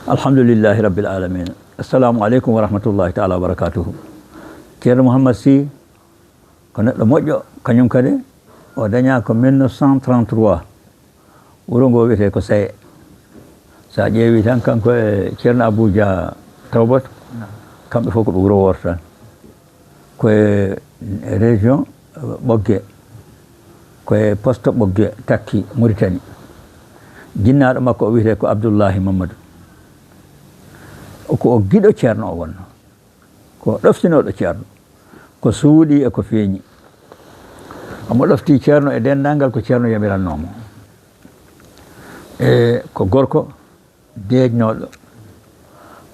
Alhamdulillahi rabbil alamin. Assalamu aleykum wa rahmatullahi taala wa barakatuhu. Ceerno Mouhammad Sy ko neɗɗo moƴƴo, kañum kadi o dañaa ko mille neuf cent trente-trois. Wuro ngo wiyetee ko Saye. So a ƴeewii tan, kanko e Ceerno Abou Dia Tawbat, kamɓe fof ko ɓe wuro wooto tan. Ko e région Ɓoggee, ko e poste Ɓoggee takki Mauritanie. Jinnaaɗo makko o wiyetee ko Abdoullahi Mamadou. Ko o giɗo Ceerno o wonnoo. Ko ɗoftinooɗo Ceerno, ko suuɗii e ko feeñi. Omo ɗoftii Ceerno e denndaangal ko Ceerno yamirannoo mo. E ko gorko deeƴnooɗo.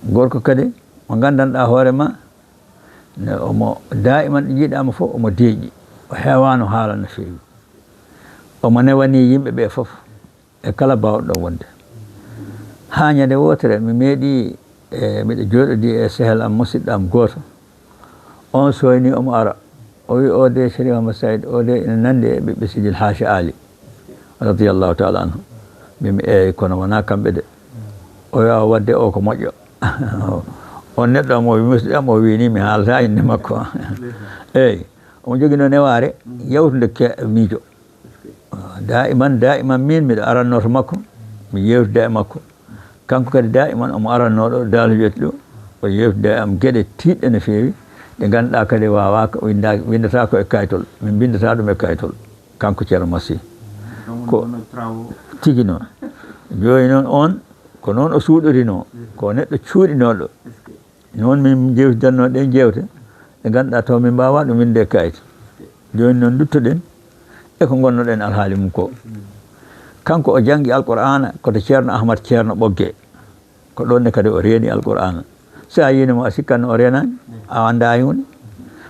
Gorko kadi mo nganndanɗaa hoore ma, ne omo daa'iman ɗo njiiɗaa mo fof, omo deeƴi. O heewaano haala no feewi. Omo newanii yimɓe ɓee fof. E kala baawɗo wonde. Haa ñande wootere, mi meeɗi, e, miɗo jooɗodi e sehel am, musidɗo am gooto. On sooynii omo ara. O wi, "O de, Cherif Ahmad Saïd, o de ina nanndi e ɓiɓɓe Sidil Haaji Ali, radiyallahu taala anhu." Mbimi, "Eey, kono wonaa kamɓe de." O wi, "Awa, waɗde o ko moƴƴo." On neɗɗo am, o wi, musidɗo am, o wi ni mi haalata innde makko. Eey, omo jogino newaare yawtunde ke-, miijo. Daa'iman, daa'iman min miɗo aranno to makko, mi yeewtida e makko. Kanko kadi daa'iman omo aranno ɗo, Daalo Jooɗi ɗo, O yewtida e am geɗe tiiɗɗe no feewi, ɗe ngannduɗaa kadi waawaaka, winnda-, winndataako e kaytol, min mbinndataa ɗum e kaytol, kanko Ceerno Massi. Ko tigi noon. Jooni noon oon, ko noon o suuɗorinoo, ko neɗɗo cuuɗinooɗo. Noon min njeewtidanno ɗeen jeewte, ɗe ngannduɗaa taw min mbaawaa ɗum winnde e kayit. Jooni noon nduttoɗen e ko ngonnoɗen alhaali mum ko. Kanko o janngi Alqur'aana ko to Ceerno Ahmad Ceerno Ɓoggee. Ko ɗoon ne kadi o reeni Alqur'aana. So a yiino mo a sikkanno o reenaani, a anndaa huunde.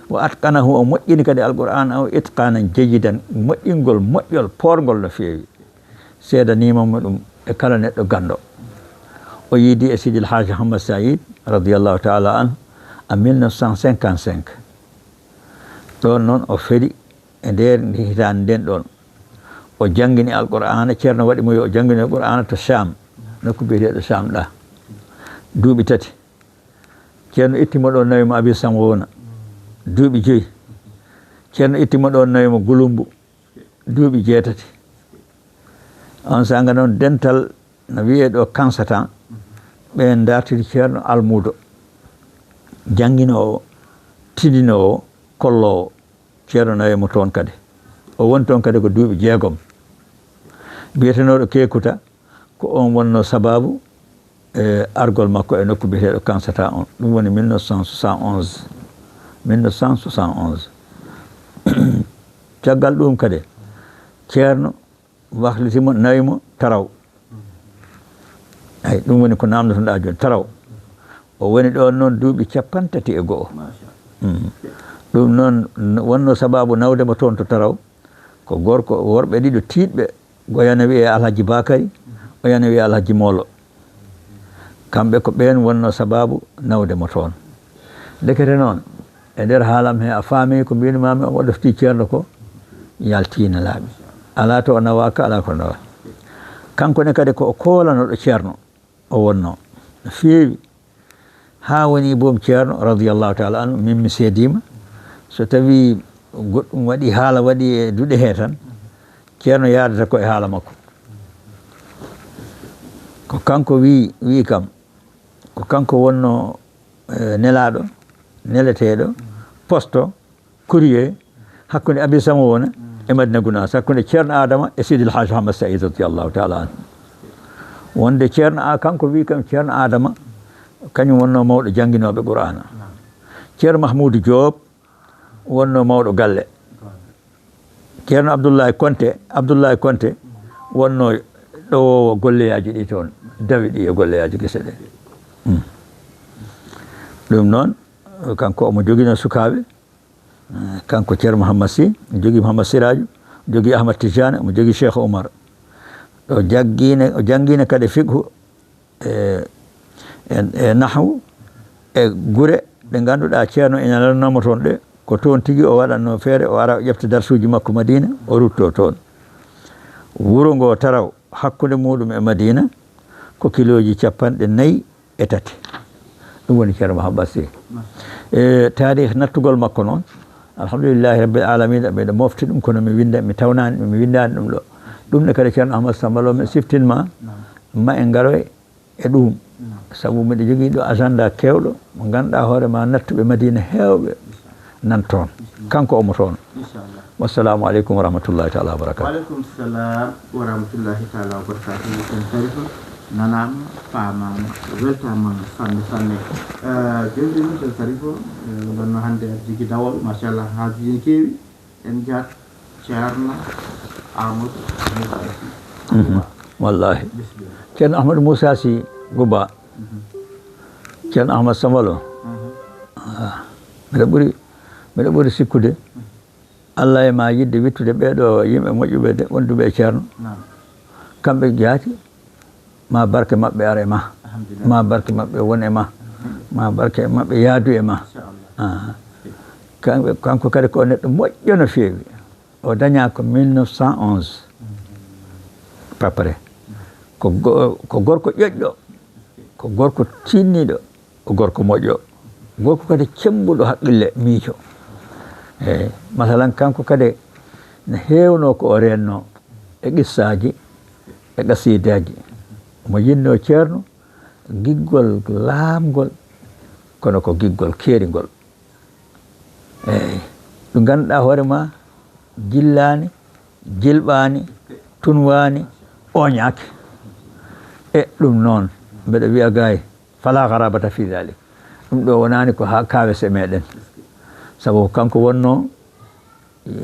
Wa atqanahu, o moƴƴini kadi Alqur'aana o itqaanan jayyidan, moƴƴingol, moƴƴol, poorngol no feewi. Seedaniima mo ɗum e kala neɗɗo ganndo. O yiidi e Sidil Haaji Hammad Saïd, radiyallahu taala anhu, en mille neuf cent cinquante-cinq. Ɗoon noon o feri e nder hitaande nden ɗoon. O janngini Alqur'aana, Ceerno waɗi mo yo o janngin Alqur'aana to Sham, nokku biyeteeɗo Sham ɗa. Duuɓi tati. Ceerno itti mo ɗoon nawi mo Abi Samwona. Duuɓi joyi. Ceerno itti mo ɗoon nawi mo Gulumbu. Duuɓi jeetati. On saanga noon dental no wiyee ɗo Kansatan, ɓeen ndartiri Ceerno Almuudo, jannginoowo, tindinoowo, kolloowo. Ceerno nawi mo toon kadi. O woni toon kadi ko duuɓi jeegom. Biyetenooɗo Keekuta, ko oon wonnoo sabaabu e argol makko e nokku biyeteeɗo Kansata on. Ɗum woni mille neuf cent soixante et onze. Mille neuf cent soixante et onze. Caggal ɗum kadi, Ceerno wakliti mo, nawi mo Taraw. Ay, ɗum woni ko naamnotoɗaa jooni, Taraw. O woni ɗoon noon duuɓi capanɗe tati e go'o. Mm. Ɗum noon n-, wonnoo sabaabu nawde mo toon to Taraw. Ko gorko, worɓe ɗiɗo tiiɗɓe, o yana wiyee Alhaji Bakari, o yana wiyee Alhaji Moolo. Kamɓe ko ɓeen wonnoo sabaabu nawde mo toon. Ndekete noon, e nder haalam he a faami ko mbiinumami o ɗoftii Ceerno ko yaltii nelaaɓe. Alaa to o nawaaka, alaa ko nawa. Kanko ne kadi ko o koolanoɗo Ceerno o wonnoo. No feewi. Haa woni boom Ceerno, radiyallahu taala anhu, min mi seediima. So tawii goɗɗum waɗi, haala waɗi e duɗe he tan, Ceerno yaadata ko e haala makko. Ko kanko wii, wii kam, ko kanko wonnoo, eh, nelaaɗo, neleteeɗo, posto, courrier, hakkunde Abi Samwona e Madina Gunaas, hakkunde Ceerno Adama e Sidil Haaji Muhammad Saïd radiyallahu taala anhu. Wonde Ceerno A-, kanko wii kam Ceerno Adama, kañum wonnoo mawɗo jannginooɓe Qur'aana. Ceerno Mahmuudu Joob wonnoo mawɗo galle. Ceerno Abdullahi Konte, Abdullahi Konte wonnoo ɗowoowo golleyaaji ɗi toon, dawi ɗi e golleyaaji gese ɗe. Mm. Ɗum noon, kanko omo joginoo sukaaɓe, eh, kanko Ceerno Muhammad Sy, jogii Muhammad Siraaju, jogii Ahmad Tijaani, omo jogii Cheikh Oumar. O jaggiine, o janngiine kadi fiqhu, e, e, e nahwu, e gure ɗe ngannduɗaa Ceerno ina lannoo mo toon ɗe, ko toon tigi o waɗatnoo feere, o ara o ƴefta darsuuji makko Madiina, o ruttoo toon. Wuro ngoo Taraw, hakkunde muuɗum e Madiina, ko kilooji capanɗe nayi e tati. Ɗum woni Ceerno Mahammad Sy. E taarih nattugol makko noon, alhamdulillahi rabbil alamina, mbiɗa mofti ɗum, kono mi winnda-, mi tawnaani ɗum, mi winndaani ɗum ɗo. Ɗum ne kadi Ceerno Ahmad Samba Lo, mi siftin ma, ma en ngaroy e ɗum. Sabu mbiɗa jogii ɗo agenda keewɗo, mo ngannduɗaa hoore ma nattuɓe Madiina heewɓe nan toon. Kanko omo toon. Inchallah. Wassalamu aleykum wa rahmatullahi taala wa barakatuh. Wa aleykum salam wa rahmatullahi taala wa barakatuh. Ceerno Sarifa, nanaama, faamaama, weltaama sanne, sanne. Eh, jooni noon, Ceerno Sarifa, eh, wonno hannde aɗa jogii dawol, machallah, haajuuji ne keewi. En njahat Ceerno Amadou Moussa Sy. Mhm. Guba. Wallahi. Bisimilla. Ceerno Ahmadou Moussa Sy Guba. Mhm. Ceerno Ahmad Samba Lo. Mhm. Ah, mbiɗa ɓuri, mbiɗa ɓuri sikkude. Mhm. Allah e ma yiɗde wittude ɓee ɗo yimɓe moƴƴuɓe de, wonduɓe e Ceerno. Naam. Kamɓe jaati, ma barke maɓɓe ar e ma. Alhamdulillah. Ma barke maɓɓe won e ma. Alhamdulillah. Ma barke maɓɓe yaadu e ma. Inchallah. Ah. Kanko, kanko kadi ko neɗɗo moƴƴo no feewi. O dañaa ko mille neuf cent onze. Mhm. À peu près. Ko go-, ko gorko ƴoƴɗo. Ko gorko tiinniiɗo. Ko gorko moƴƴo, gorko kadi cemmbuɗo haqqille, miijo. Eey, masalan, kanko kadi ne heewnoo ko o reennoo e qissaaji, e qasiidaaji. Omo yiɗnoo Ceerno, giggol laamgol, kono ko giggol keeringol. Eyi, ɗo ngannduɗaa hoore ma, jillaani, jilɓaani, tunwaani, ooñaaki. E ɗum noon, mbeɗa wiya gaay, fala garabata fi dalik. Ɗum ɗo wonaani ko haa kawes e meɗen. Sabu ko kanko wonno,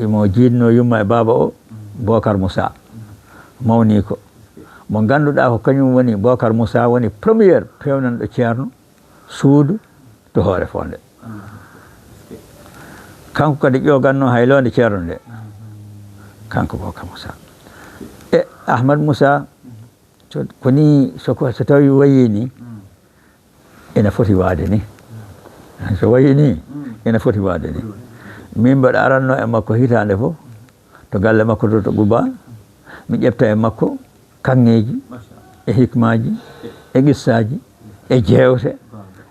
imo jiidno yumma e baaba o, Bokar Moussa. Mawni ko. Mo ngannduɗaa ko kañum woni, Bokar Moussa woni première pewnanɗo ceerno suudu to Hoore Fonde. Kanko kadi ƴoganno hayloonde ceerno nde. Kanko Bokar Moussa. E Ahmad Moussa, so, ko ni, so ko, so tawi wayi ni, ina foti waade ni. So wayi ni, ina foti waade ni. Min mbeɗa aranno e makko hitaande fof, to galle makko to, to Quba, mi ƴefta e makko kaŋŋeeji, e hikmaaji, e qissaaji, e jeewte,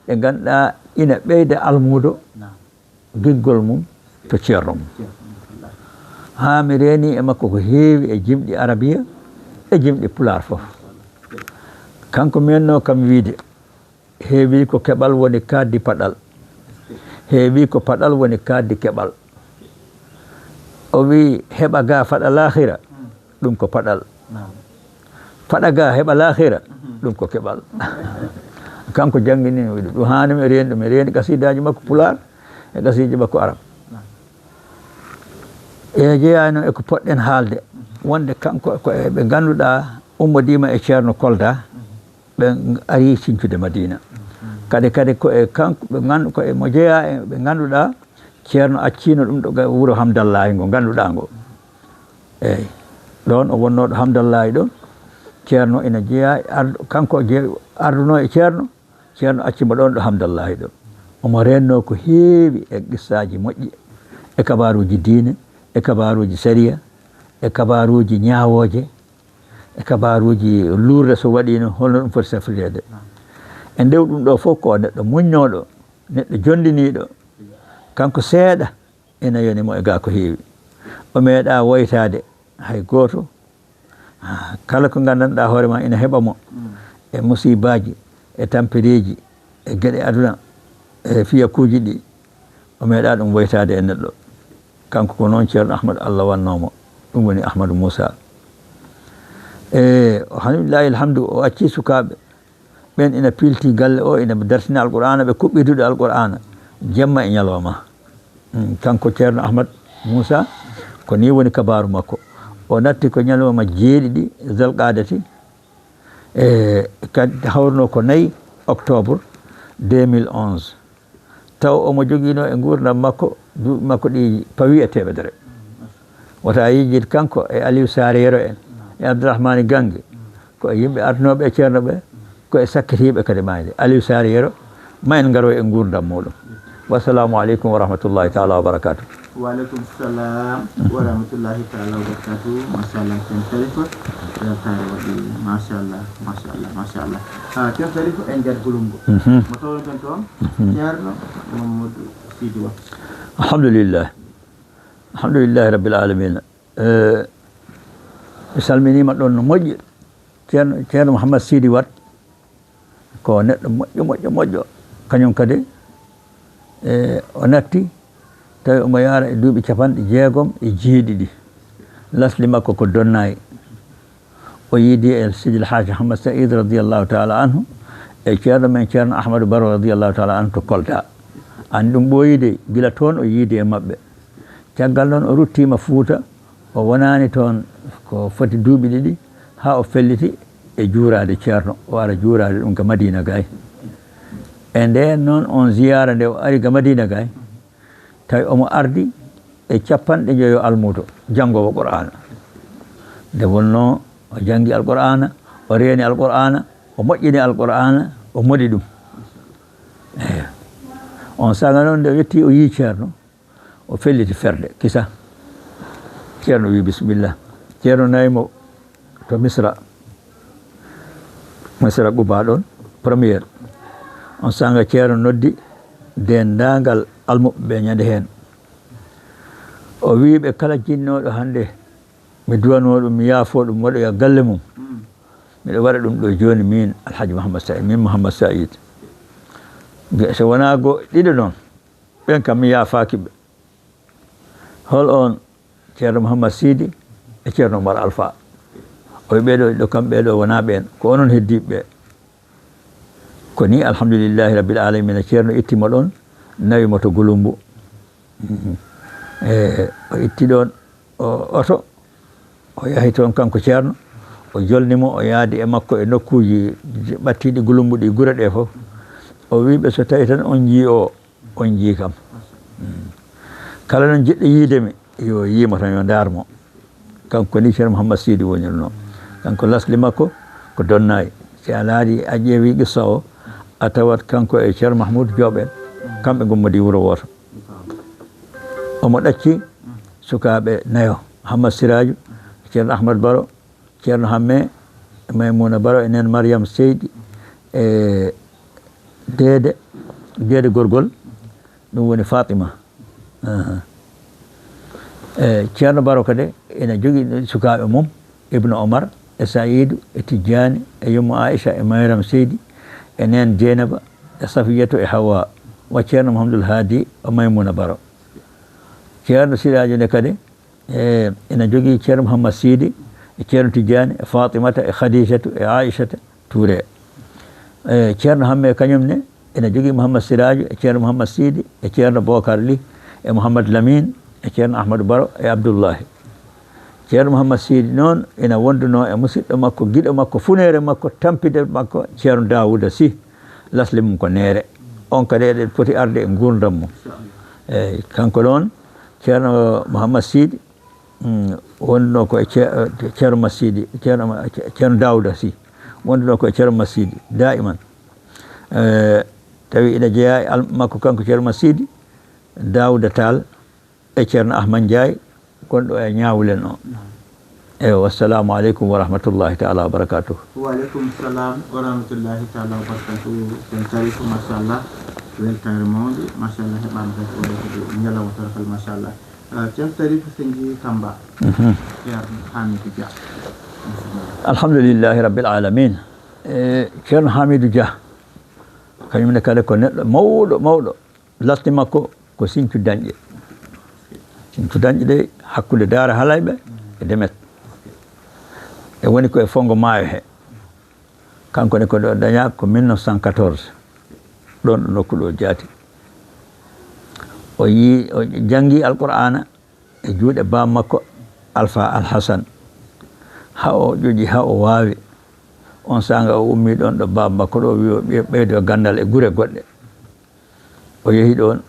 ɗe ngannduɗaa ina ɓeyda almuudo giggol mum to ceerno mum. Haa mi reeni e makko ko heewi e jimɗi arabiya, e jimɗi pulaar fof. Kanko meenno kam wiide, heewi ko keɓal woni kaaddi paɗal. Heewi ko paɗal woni kaaddi keɓal. O wi, heɓa ga faɗa laakhira, ɗum ko paɗal. Faɗa ga heɓa laakhira, ɗum ko keɓal. Kanko janngini mi ɗum. Ɗum haani mi reeni ɗum. Mi reeni qasiidaaji makko pulaar e qasiidaaji makko arab. E jeyaa noon e ko poɗɗen haalde. Wonde kanko ko e ɓe ngannduɗaa ummodiima e ceerno Kolda, ɓe ari sincude Madina. Kadi, kadi ko e kanko ɓe nganndu-, ko e mo jeyaa e ɓe ngannduɗaa ceerno acciino ɗum ɗo ga-, wuro Hamdallahi ngo ngannduɗaa ngo. Eyi. Ɗoon o wonnoo ɗo Hamdallahi ɗo. Ceerno ina jeyaa e ardu-, kanko je-, ardunoo e ceerno. Ceerno acci mo ɗoon ɗo Hamdallahi ɗo. Omo reenno ko heewi e qissaaji moƴƴi, e kabaaruuji diine, e kabaaruuji sariya, e kabaaruuji ñaawooje, e kabaaruuji luurde so waɗiino, holno ɗum foti safrireede. E ndew ɗum ɗo fof ko neɗɗo muñnooɗo, neɗɗo jonndiniiɗo. Kanko seeɗa ina yoni mo e ga ko heewi. O meeɗaa woytaade hay gooto. Ah, kala ko nganndanɗaa hoore ma ina heɓa mo e musiibaaji, e tampereeji, e geɗe aduna, e fiyakuuji ɗi, o meeɗaa ɗum woytaade e neɗɗo. Kanko ko noon Ceerno Ahmadu Allah wannoo mo. Ɗum woni Ahmadu Muusa. E, alhamdulillahi alhamdu, o accii sukaaɓe. Ɓeen ina piilti galle o, ina dartina Alqur'aana, ɓe kuɓɓidude Alqur'aana, jemma e ñalawma. Mm, kanko Ceerno Ahmad Muusa, ko nii woni kabaaru makko. O natti ko ñalawma jeeɗiɗi Zalqaadati, e kadi hawruno ko nayi octobre deux mille onze. Taw omo jogiino e nguurndam makko, duuɓi makko ɗi pawi e teemedere. Wota a yejjit kanko e Aliou Sarr Yero en, e Abdourahmane Gange, ko e yimɓe arnooɓe e ceerno ɓe, ko e sakkitiiɓe kadi maayde. Aliou Sarr Yero, ma en ngaro e nguurndam muɗum. Wassalamu aleykum wa rahmatullahi taala wa barakatuh. Wa aleykum salam wa rahmatullahi taala wa barakatuh. Machallah, Ceerno Tarifa. Weltaare waɗi, machallah, machallah, machallah. Ah, Ceerno Tarifa, en njahat Gulumbo. Mhm. Mo tawon ɗon toon? Mhm. Ceerno Mamadou Sidi Wa. Alhamdulillah. Alhamdulillahi rabbil alamina. Eh, mi salminiima ɗon no moƴƴi. Ceerno, Ceerno Mouhammad Sidi Wat ko neɗɗo moƴƴo, moƴƴo, moƴƴo. Kañum kadi, e, o natti, tawi omo yaara e duuɓi capanɗe jeegom e jeeɗiɗi. Lasli makko ko Donnayi. O yiidi e Sidi El Hadj Ahmad Saïd radiyallahu taala anhu, e ceerno men Ceerno Ahmadou Baro radiyallahu taala anhu to Kolda. An ɗum ɓooyi de, gila toon o yiidi e maɓɓe. Caggal noon o ruttiima Fuuta, o wonaani toon ko foti duuɓi ɗiɗi, haa o felliti e juuraade ceerno, o ara juuraade ɗum ka Madina Gaye. E ndeen noon on ziyaara nde o ari ga Madina Gaye, tawi omo ardi e capanɗe njoyo almuudo, janngoowo Qur'aana. Nde wonnoo o janngi Alqur'aana, o reeni Alqur'aana, o moƴƴini Alqur'aana, o moɗi ɗum. Eeyo. On saanga noon nde o yettii o yii ceerno, o felliti ferde, kisa. Ceerno wi, "Bisimilla." Ceerno nawi mo to Misra. Misra Quba ɗon, première. On saanga ceerno noddi denndaangal almuɓɓe ɓe ñande heen. O wi ɓe, "Kala jinnooɗo hannde mi duwanoo ɗum, mi yaafoo ɗum, waɗoya galle mum. Miɗo waɗa ɗum ɗo jooni min, Alhaji Mouhammad Saïd, min Mouhammad Saïd." Ge- so wonaa go ɗiɗo noon, ɓen kam mi yaafaaki ɓe. Hol on? Ceerno Mouhammad Sidi e Ceerno Umar Alfa. O wi ɓeeɗo ɗo kam, ɓeeɗo wonaa ɓeen, ko onon heddiiɓe ɓe. Ko ni, alhamdulillahi rabbil alamina, Ceerno itti mo ɗon, nawi mo to Gulumbu. Mhm. E, o itti ɗon o oto, o yahi toon kanko Ceerno, o jolni mo, o yaadi e makko e nokkuuji ɓattiiɗi Gulumbu ɗi gure ɗe fof. O wi ɓe, so tawi tan on njii o, on njii kam. Mm. Kala noon jiɗɗo yiide mi, yo yiimo tan, yo ndaar mo. Kanko ni Ceerno Mouhammad Sidi wonirno. Kanko lasli makko ko Donnaay. Si a laari, a ƴeewi qissa o, a tawat kanko e Ceerno Mahmoud Joob en, kamɓe ngummodii wuro wooto. Omo ɗacci sukaaɓe nayo, Mouhammad Siraaju, Ceerno Ahmad Baro, Ceerno Hamme, Maymuna Baro, e neen Mariam Seydi, e deede, deede gorgol, ɗum woni Fatima. Aha. E Ceerno Baro kadi ina jogii sukaaɓe mum, Ibnu Omar, e Sayidu, e Tijjaani, e yumma Aisha, e Mayram Seydi, e neen Jeynaba, e Safiyatu, e Hawa, wa Ceerno Mahamadul Haadi, e Maymuna Baro. Ceerno Siraajo ne kadi, e, ina jogii Ceerno Mouhammad Sidi, e Ceerno Tijjaani, e Fatimata, e Khadijatu, e Aishata Touré. E, Ceerno Hamme kañum ne ina jogii Mouhammad Siraajo, e Ceerno Mouhammad Sidi, e Ceerno Bokar Ly, e Mouhammad Lamine, e Ceerno Ahmadou Baro, e Abdoullahi. Ceerno Mouhammad Sidi noon ina wondunoo e musidɗo makko, giɗo makko, funeere makko, tampide makko, Ceerno Daawuda Sy, lasli mum ko Neere. On kadi eɗen poti arde e nguurndam mum. Eeyi, kanko noon, Ceerno Mouhammad Sidi, mm, wonduno ko e Ce-, Ceerno Masidi, Ceerno Ma-, Ce-, Ceerno Daawuda Sy, wonduno ko e Ceerno Masidi, daiman. Eh, tawi ina jeyaa e al-, makko kanko Ceerno Masidi, Daawuda Taal e Ceerno Ahmad Njaay, gonɗo e Ñaawulen o. Eewa, wassalamu aleykum wa rahmatullahi taala wa barakatuh. Wa aleykum salam wa rahmatullahi taala wa barakatuh. Ceerno Tarifu, machallah, weltaare mawnde, machallah, heɓaama kadi oɗo kadi ñalawma torkal, machallah. Ah, Ceerno Tarifu, so njii Tamba, mhm, Ceerno Hamidou Dia. Alhamdulillahi rabbil alamin. E, Ceerno Hamidou Dia, kañum ne kadi ko neɗɗo mawɗo, mawɗo. Lasli makko ko Sinthiou Dañƴe. Sinthiou Dañƴe de, hakkunde Daara Halayɓe e Demet. E woni ko e Fonngo Maayo he. Kanko ne ko ɗo dañaa ko mille neuf cent quatorze. Ɗon ɗo nokku ɗo jaati. O yi-, o janngi Alqur'aana e juuɗe baaba makko Alfa Alhasan. Haa o ƴoƴi, haa o waawi. On saanga o ummii ɗon ɗo baaba makko ɗo, wi o ɓe-, ɓeydo ganndal e gure goɗɗe. O yehi ɗon,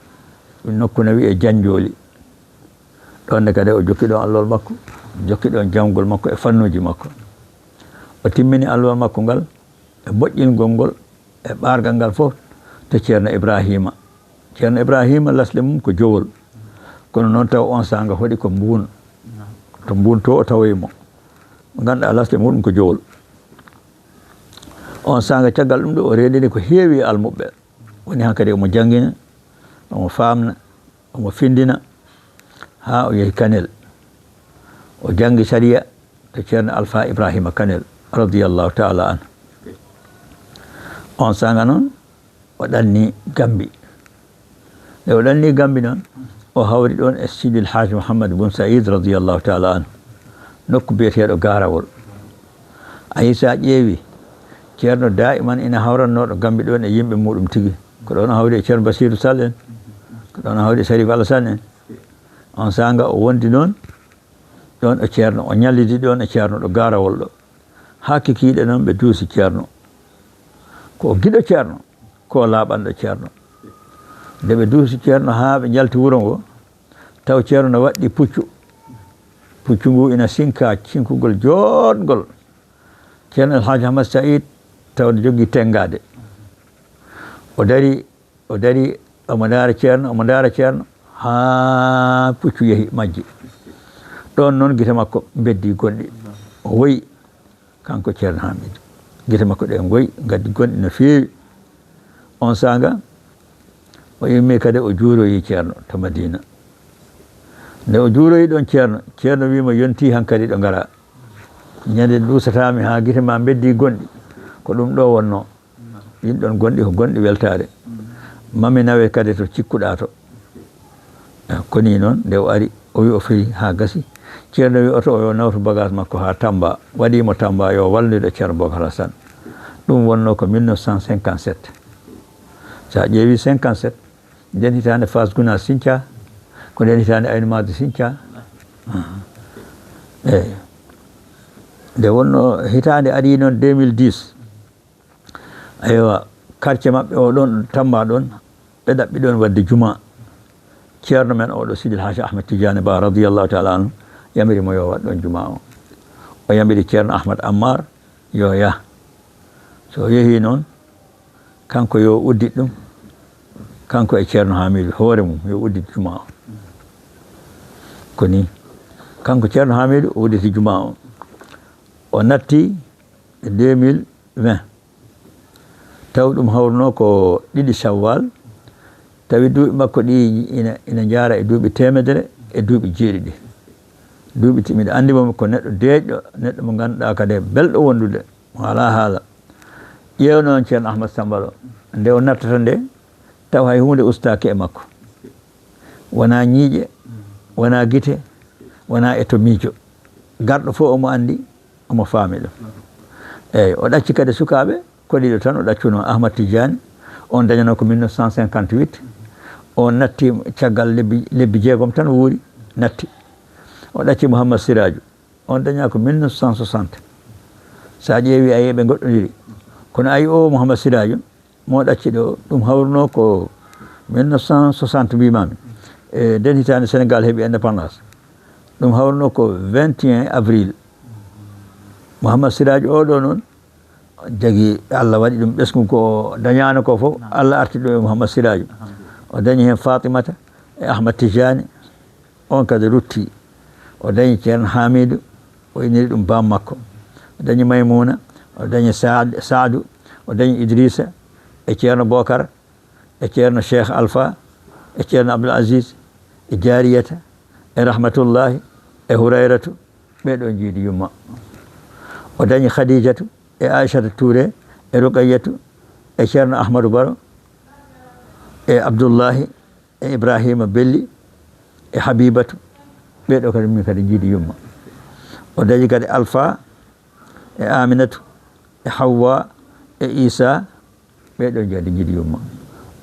nokku na wiyee Janjooli. Ɗon ne kadi o jokki ɗon allol makko, jokki ɗon janngol makko e fannuuji makko. O timmini allol makko ngal e moƴƴingol ngol e ɓaargal ngal fof to Ceerno Ibraahiima. Ceerno Ibraahiima lasli mum ko Jowol. Kono noon taw on saanga hoɗi ko Mbuun. To Mbuun to o tawoyi mo. Ngannduɗaa lasli muɗum ko Jowol. On saanga caggal ɗum ɗo o reenɗini ko heewi e almuɓɓe. Woni hankadi omo janngina, omo faamna, omo findina, haa o yehi Kanel. O janngi sariya to Ceerno Alfa Ibrahima Kanel, radiyallahu taala anhu. On saanga noon, o ɗanni Gambi. Nde o ɗanni Gambi noon, o hawri ɗoon e Sidil Haaj Muhammad Bun Said, radiyallahu taala anhu, nokku biyeteeɗo Gaarawol. A yii, so a ƴeewi, Ceerno daiman ina hawrannoo ɗo Gambi ɗoon e yimɓe muɗum tigi. Ko ɗoon o hawri e Ceerno Basiiru Sall en, ko ɗoon o hawri e Sariif Alasan en. On saanga o wondi noon ɗoon e Ceerno, o ñallidi ɗoon e Ceerno ɗo Gaarawol ɗo. Haa kikiiɗe noon ɓe duusi Ceerno. Ko o giɗo Ceerno, ko o laaɓanɗo Ceerno. Nde ɓe duusi Ceerno haa ɓe njalti wuro ngo, taw Ceerno no waɗɗi puccu. Puccu ngu ina sinka sinkugol jooɗngol. Ceerno El Hadj Ahmad Saïd taw no jogii tenngaade. O darii, o darii, omo ndaara Ceerno, omo ndaara Ceerno, haa puccu yehi majji. Ɗoon noon gite makko mbeddi gonɗi. O woyi, kanko Ceerno Hamidou. Gite makko ɗe ngoyi, ngaddi gonɗi no feewi. On saanga, o immii kadi o juuroyi Ceerno to Madina. Nde o juuroyi ɗoon Ceerno, Ceerno wii mo, "Yontii hankadi ɗo ngaraa. Ñande duusataami haa gite maa mbeddi gonɗi, ko ɗum ɗo wonnoo." Ɗiin ɗoon gonɗi ko gonɗi weltaare. Mami nawe kadi to cikkuɗaa to. Eh, ko nii noon, nde o ari, o wi o firi haa gasi. Ceerno wi oto o yo nawtu bagage makko haa Tamba. Waɗi mo Tamba, yo wallude Ceerno Bocar Hassane. Ɗum wonnoo ko mille neuf cent cinquante-sept. So a ƴeewi cinquante-sept, nden hitaande Fass Guna Sinthia, ko nden hitaande Aynu Maadi Sinthia. Eeyi. Nde wonnoo hitaande ari noon deux mille dix. Aywa, quartier maɓɓe o ɗon, Tamba ɗon, ɓe ɗaɓɓi ɗon waɗde juma. Ceerno men oɗo, Sidil Haaji Ahmed Tidiane Ba, radiyallahu taala anhu, yamiri mo yo waɗ ɗon juma o. O yamiri Ceerno Ahmad Ammar yo yah. So o yehi noon, kanko yo uddit ɗum, kanko e Ceerno Hamidu, hoore mum, yo uddit juma o. Ko ni, kanko Ceerno Hamidu, o udditi juma o. O natti e deux mille vingt. Taw ɗum hawruno ko ɗiɗi Shawwal, tawi duuɓi makko ɗi ina, ina njaara e duuɓi teemedere e duuɓi jeeɗiɗi. Duuɓi ti-, miɗo anndi mo ko neɗɗo deeƴɗo, neɗɗo mo ngannduɗaa kadi belɗo wondude, mo alaa haala. Ƴeewno on Ceerno Ahmad Sambalo, nde o nattata nde, taw hay huunde ustaaki e makko. Wonaa ñiiƴe, wonaa gite, wonaa e to miijo. Garɗo fof omo anndi, omo faami ɗum. Eeyi, o ɗacci kadi sukaaɓe, ko ɗiɗo tan o ɗaccuno, Ahmad Tidiane, on dañano ko mille neuf cent cinquante-huit, on natti caggal lebbi, lebbi jeegom tan wuuri, natti. O ɗacci Mouhammad Siraju, on daña ko mille neuf cent soixante. So a ƴeewi, a yi'ii ɓe ngoɗɗondiri. Kono ayi o Mouhammad Siraju, mo ɗacci ɗo, ɗum hawruno ko mille neuf cent soixante mbimami. E nden hitaande Sénégal heɓi indépendance. Ɗum hawruno ko vingt et un avril. Mouhammad Siraju oɗo noon, jagi Allah waɗi ɗum ɓesngu ko dañaano ko fof, Allah arti ɗum e Mouhammad Siraju. O dañi heen Fatimata e Ahmad Tijani, on kadi rutti. O dañi Ceerno Hamidu, o inniri ɗum baam makko. O dañi Maymuna, o dañi Saad-, Saadu, o dañi Idrissa, e Ceerno Bokar, e Ceerno Cheikh Alpha, e Ceerno Abdoul Aziz, e Jariyata, e Rahmatullahi, e Hurayratu, ɓee ɗoo njiidi yumma. O dañi Khadijatu, e Aïchata Touré, e Ruqayyatu, e Ceerno Ahmadou Baro, e Abdullahi, e Ibrahima Belli, e Habibatu, ɓee ɗoo kadi min kadi njiidi yumma. O dañi kadi Alpha, e Aminatu, e Hawwa, e Isa, ɓee ɗoo kadi njiidi yumma.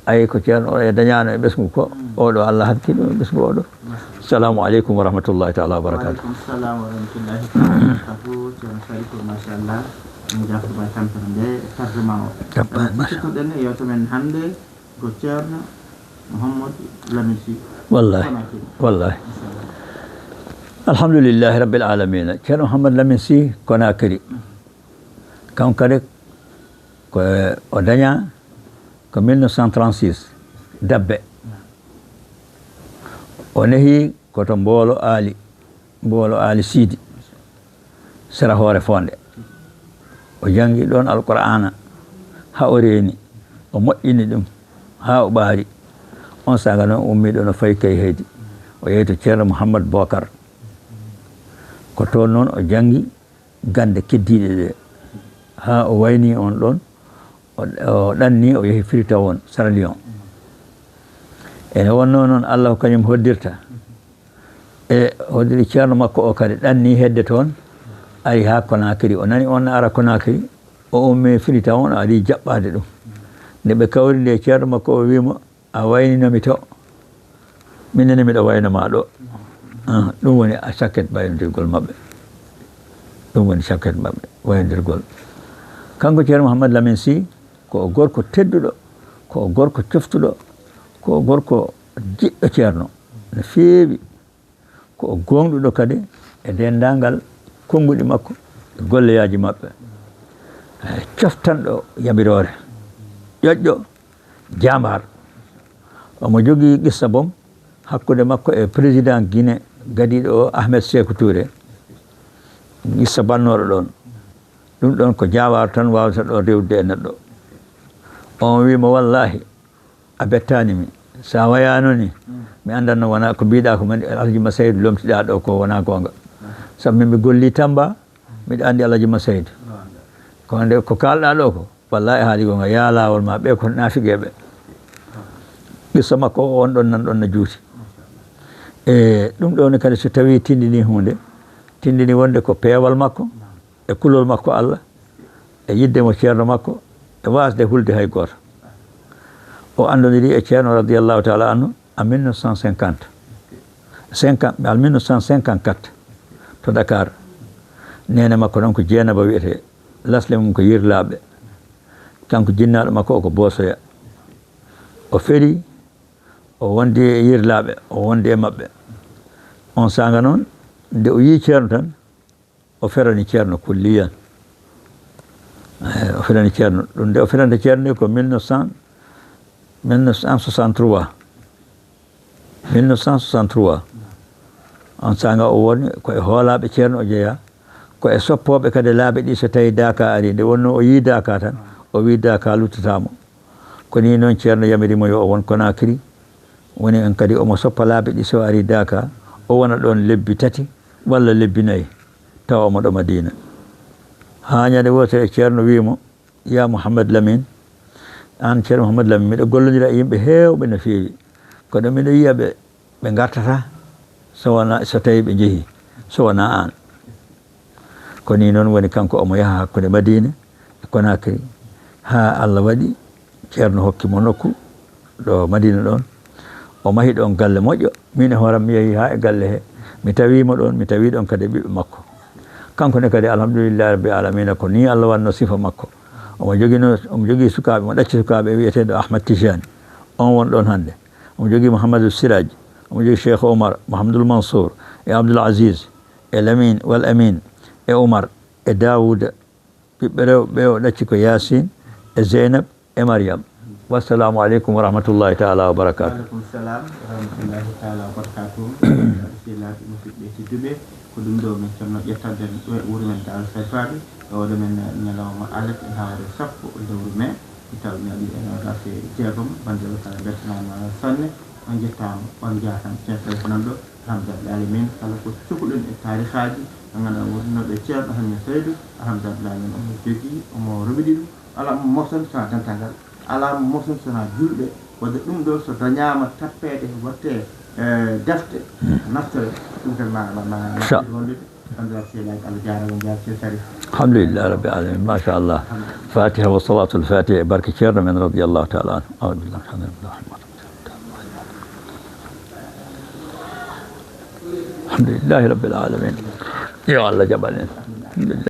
Ayi ko Ceerno o e dañaano e ɓesngu ko, oɗo Allah hakkil ɗum e ɓesngu oɗo. Assalamu aleykum wa rahmatullahi taala wa barakatuh. Wa aleykum salam wa rahmatullahi taala wa barakatuh. Ceerno Sharif, machallah. En jaafniima e tampere nde e tardement o. Jaɓɓaani, machallah. Sikkuɗen e yewtere men hannde ko Ceerno Mouhamadou Lamine Sy. Wallahi, Konakry. Wallahi. Machallah. Alhamdulillahi rabbil alamina. Ceerno Mouhamadou Lamine Sy Konakry. Kanko kadi ko o daña ko mille neuf cent trente-six, Dabbe. O nehi ko to Mboolo Aali, Mboolo Aali Siidi, sera Hoore Foonde. O janngi ɗoon Alqur'aana haa o reeni, o moƴƴini ɗum haa o ɓaari. On saanga noon o ummii ɗoon o fayi Kayhaydi, o yehi to Ceerno Mouhammad Bokar. Ko toon noon o janngi gannde keddiiɗe ɗe, haa o waynii on ɗoon, o, o ɗanni, o yehi Freetown, Sierra Leone. Ene wonnoo noon Allah ko kañum hoddirta. E hoddiri ceerno makko o kadi ɗanni hedde toon, ari haa Conakry. O nani on ne ara Conakry, o ummii Freetown, o ari jaɓɓaade ɗum. Nde ɓe kawri nde, ceerno makko o wii mo, "A waynino mi to, min ne miɗo wayno ma ɗo." Ah, ɗum woni a sakket ɓayndirgol maɓɓe. Ɗum woni sakket maɓɓe, wayndirgol. Kanko Ceerno Mouhammad Lamine Sy, ko o gorko tedduɗo, ko o gorko coftuɗo, ko o gorko jiɗɗo ceerno no feewi. Ko o gooŋɗuɗo kadi e denndaangal konnguɗi makko e golleyaaji maɓɓe. Eh, coftanɗo yamiroore, ƴoƴɗo, jaambaar. Omo jogii qissa boom hakkunde makko e président Guinée gadiiɗo o, Ahmed Sékou Touré. Qissa bannooɗo ɗoon. Ɗum ɗoon ko jaambaar tan waawata ɗo rewde e neɗɗo. On wii mo, "Wallaahi, a bettaani mi. So a wayaano ni, mi anndanno wona ko mbiɗa ko mani Alhaji Masaydu lomtiɗa ɗo ko wona goonga. Sabu min mi golli Tamba, miɗo anndi Alhaji Masaydu. Kono nde ko kaalɗa ɗo ko, wallaahi haali goonga, yaa laawol ma ɓe ko naafigeeɓe." Qissa makko o, on ɗon nan ɗon no juuti. E ɗum ɗo ni kadi, so tawi tindini huunde, tindini wonde ko peewal makko, e kulol makko Allah, e yidde mo ceerno makko, e waasde hulde hay gooto. O anndondiri e ceerno radiyallahu taala anhu en mille neuf cent cinquante. Cinquante, en mille neuf cent cinquante-quatre, to Dakar. Neene makko noon ko Jeenaba wiyetee, lasle mum ko Yirlaaɓe. Kanko jinnaaɗo makko o ko Boosoya. O feri, o wondi e Yirlaaɓe, o wondi e maɓɓe. On saanga noon, nde o yii ceerno tan, o ferani ceerno kulliyan. Eh, o ferani ceerno. Ɗum nde o feranta ceerno ni ko mille neuf cent, mille neuf cent soixante-trois. Mille neuf cent soixante-trois. On saanga o woni ko e hoolaaɓe ceerno o jeyaa, ko e soppooɓe kadi laabi ɗi so tawi Daaka ari. Nde wonnoo o yii Daaka tan, o wii Daaka luttataa mo. Ko nii noon ceerno yamiri mo yo o won Konaakiri. Woni en kadi omo soppa laabi ɗi so ari Daaka, o wona ɗoon lebbi tati walla lebbi nayi, tawa omo ɗo Madiina. Haa ñande wootere ceerno wii mo, "Ya Mouhammad Lamine, aan ceerno Mouhammad Lamine, miɗo gollondira e yimɓe heewɓe no feewi. Kono miɗo yiya ɓe, ɓe ngartataa so wona, so tawi ɓe njehii, so wonaa aan." Ko nii noon woni kanko omo yaha hakkunde Madiina e Konaakiri, haa Allah waɗi ceerno hokki mo nokku ɗo Madiina ɗoon. O mahi ɗoon galle moƴƴo. Miin e hooram mi yahii haa e galle he. Mi tawii mo ɗoon, mi tawii ɗoon kadi e ɓiɓɓe makko. Kanko ne kadi, alhamdulillahi rabbil alamina, ko nii Allah wanno sifa makko. Omo joginoo, omo jogii sukaaɓe, mo ɗacci sukaaɓe wiyeteeɗo Ahmad Tijani. On won ɗoon hannde. Omo jogii Mouhamadou Siraj, omo jogii Cheikh Omar, Mouhamadoul Mansour, e Abdoul Aziz, e Lamine, Wal Amin, e Omar, e Daouda. Ɓiɓɓe rewɓe ɓe o ɗacci ko Yasin, e Zeynab, e Mariam. Wassalamu aleykum wa rahmatullahi taala wa barakatuh. Waaleykum salam wa rahmatullahi taala wa barakatuh. Sehilaaɓe, musidɓe tedduɓe, ko ɗum ɗo min conno ƴettande ɗo e wuro men Daara Sayfaaɓe, e oɗo men ñalawma alet, e hawre sappo lewru mai, mi tawi ñaɗi e noogaas e jeegom, banndiraaɓe kala mbeltanaama sanne, on njettaama, on njaaraama, ceerno Sayfu nan ɗo, alhamdulillahi alamin, kala ko cukuɗen e taarihaaji, ɓe ngannduɗaa wondunoɓe ceerno Hannde Saydu, alhamdulillahi alamin, omo jogii, omo roɓiɗi ɗum, alaa mo moftan so wonaa dental ngal, alaa mo moftan so wonaa julɓe, wadde ɗum ɗo so dañaama tappeede, waɗte, eh, defte, naftore, ɗum tan ma, ma, ma, ma Sa- hollude. Alhamdulillah, sehilaaji, Allah jaaraama, on njaaraama, Seydi Sharif. Alhamdulillah rabbil alamin, machallah. Alhamdulillah. Fatiha wa salatul fatiha e barke ceerno men radiyallahu taala anhu. A'udhu billahi minash shaitanir rajim. Alhamdulillahi rabbil alamin. Yo Allah jaɓan en. Alhamdulillah.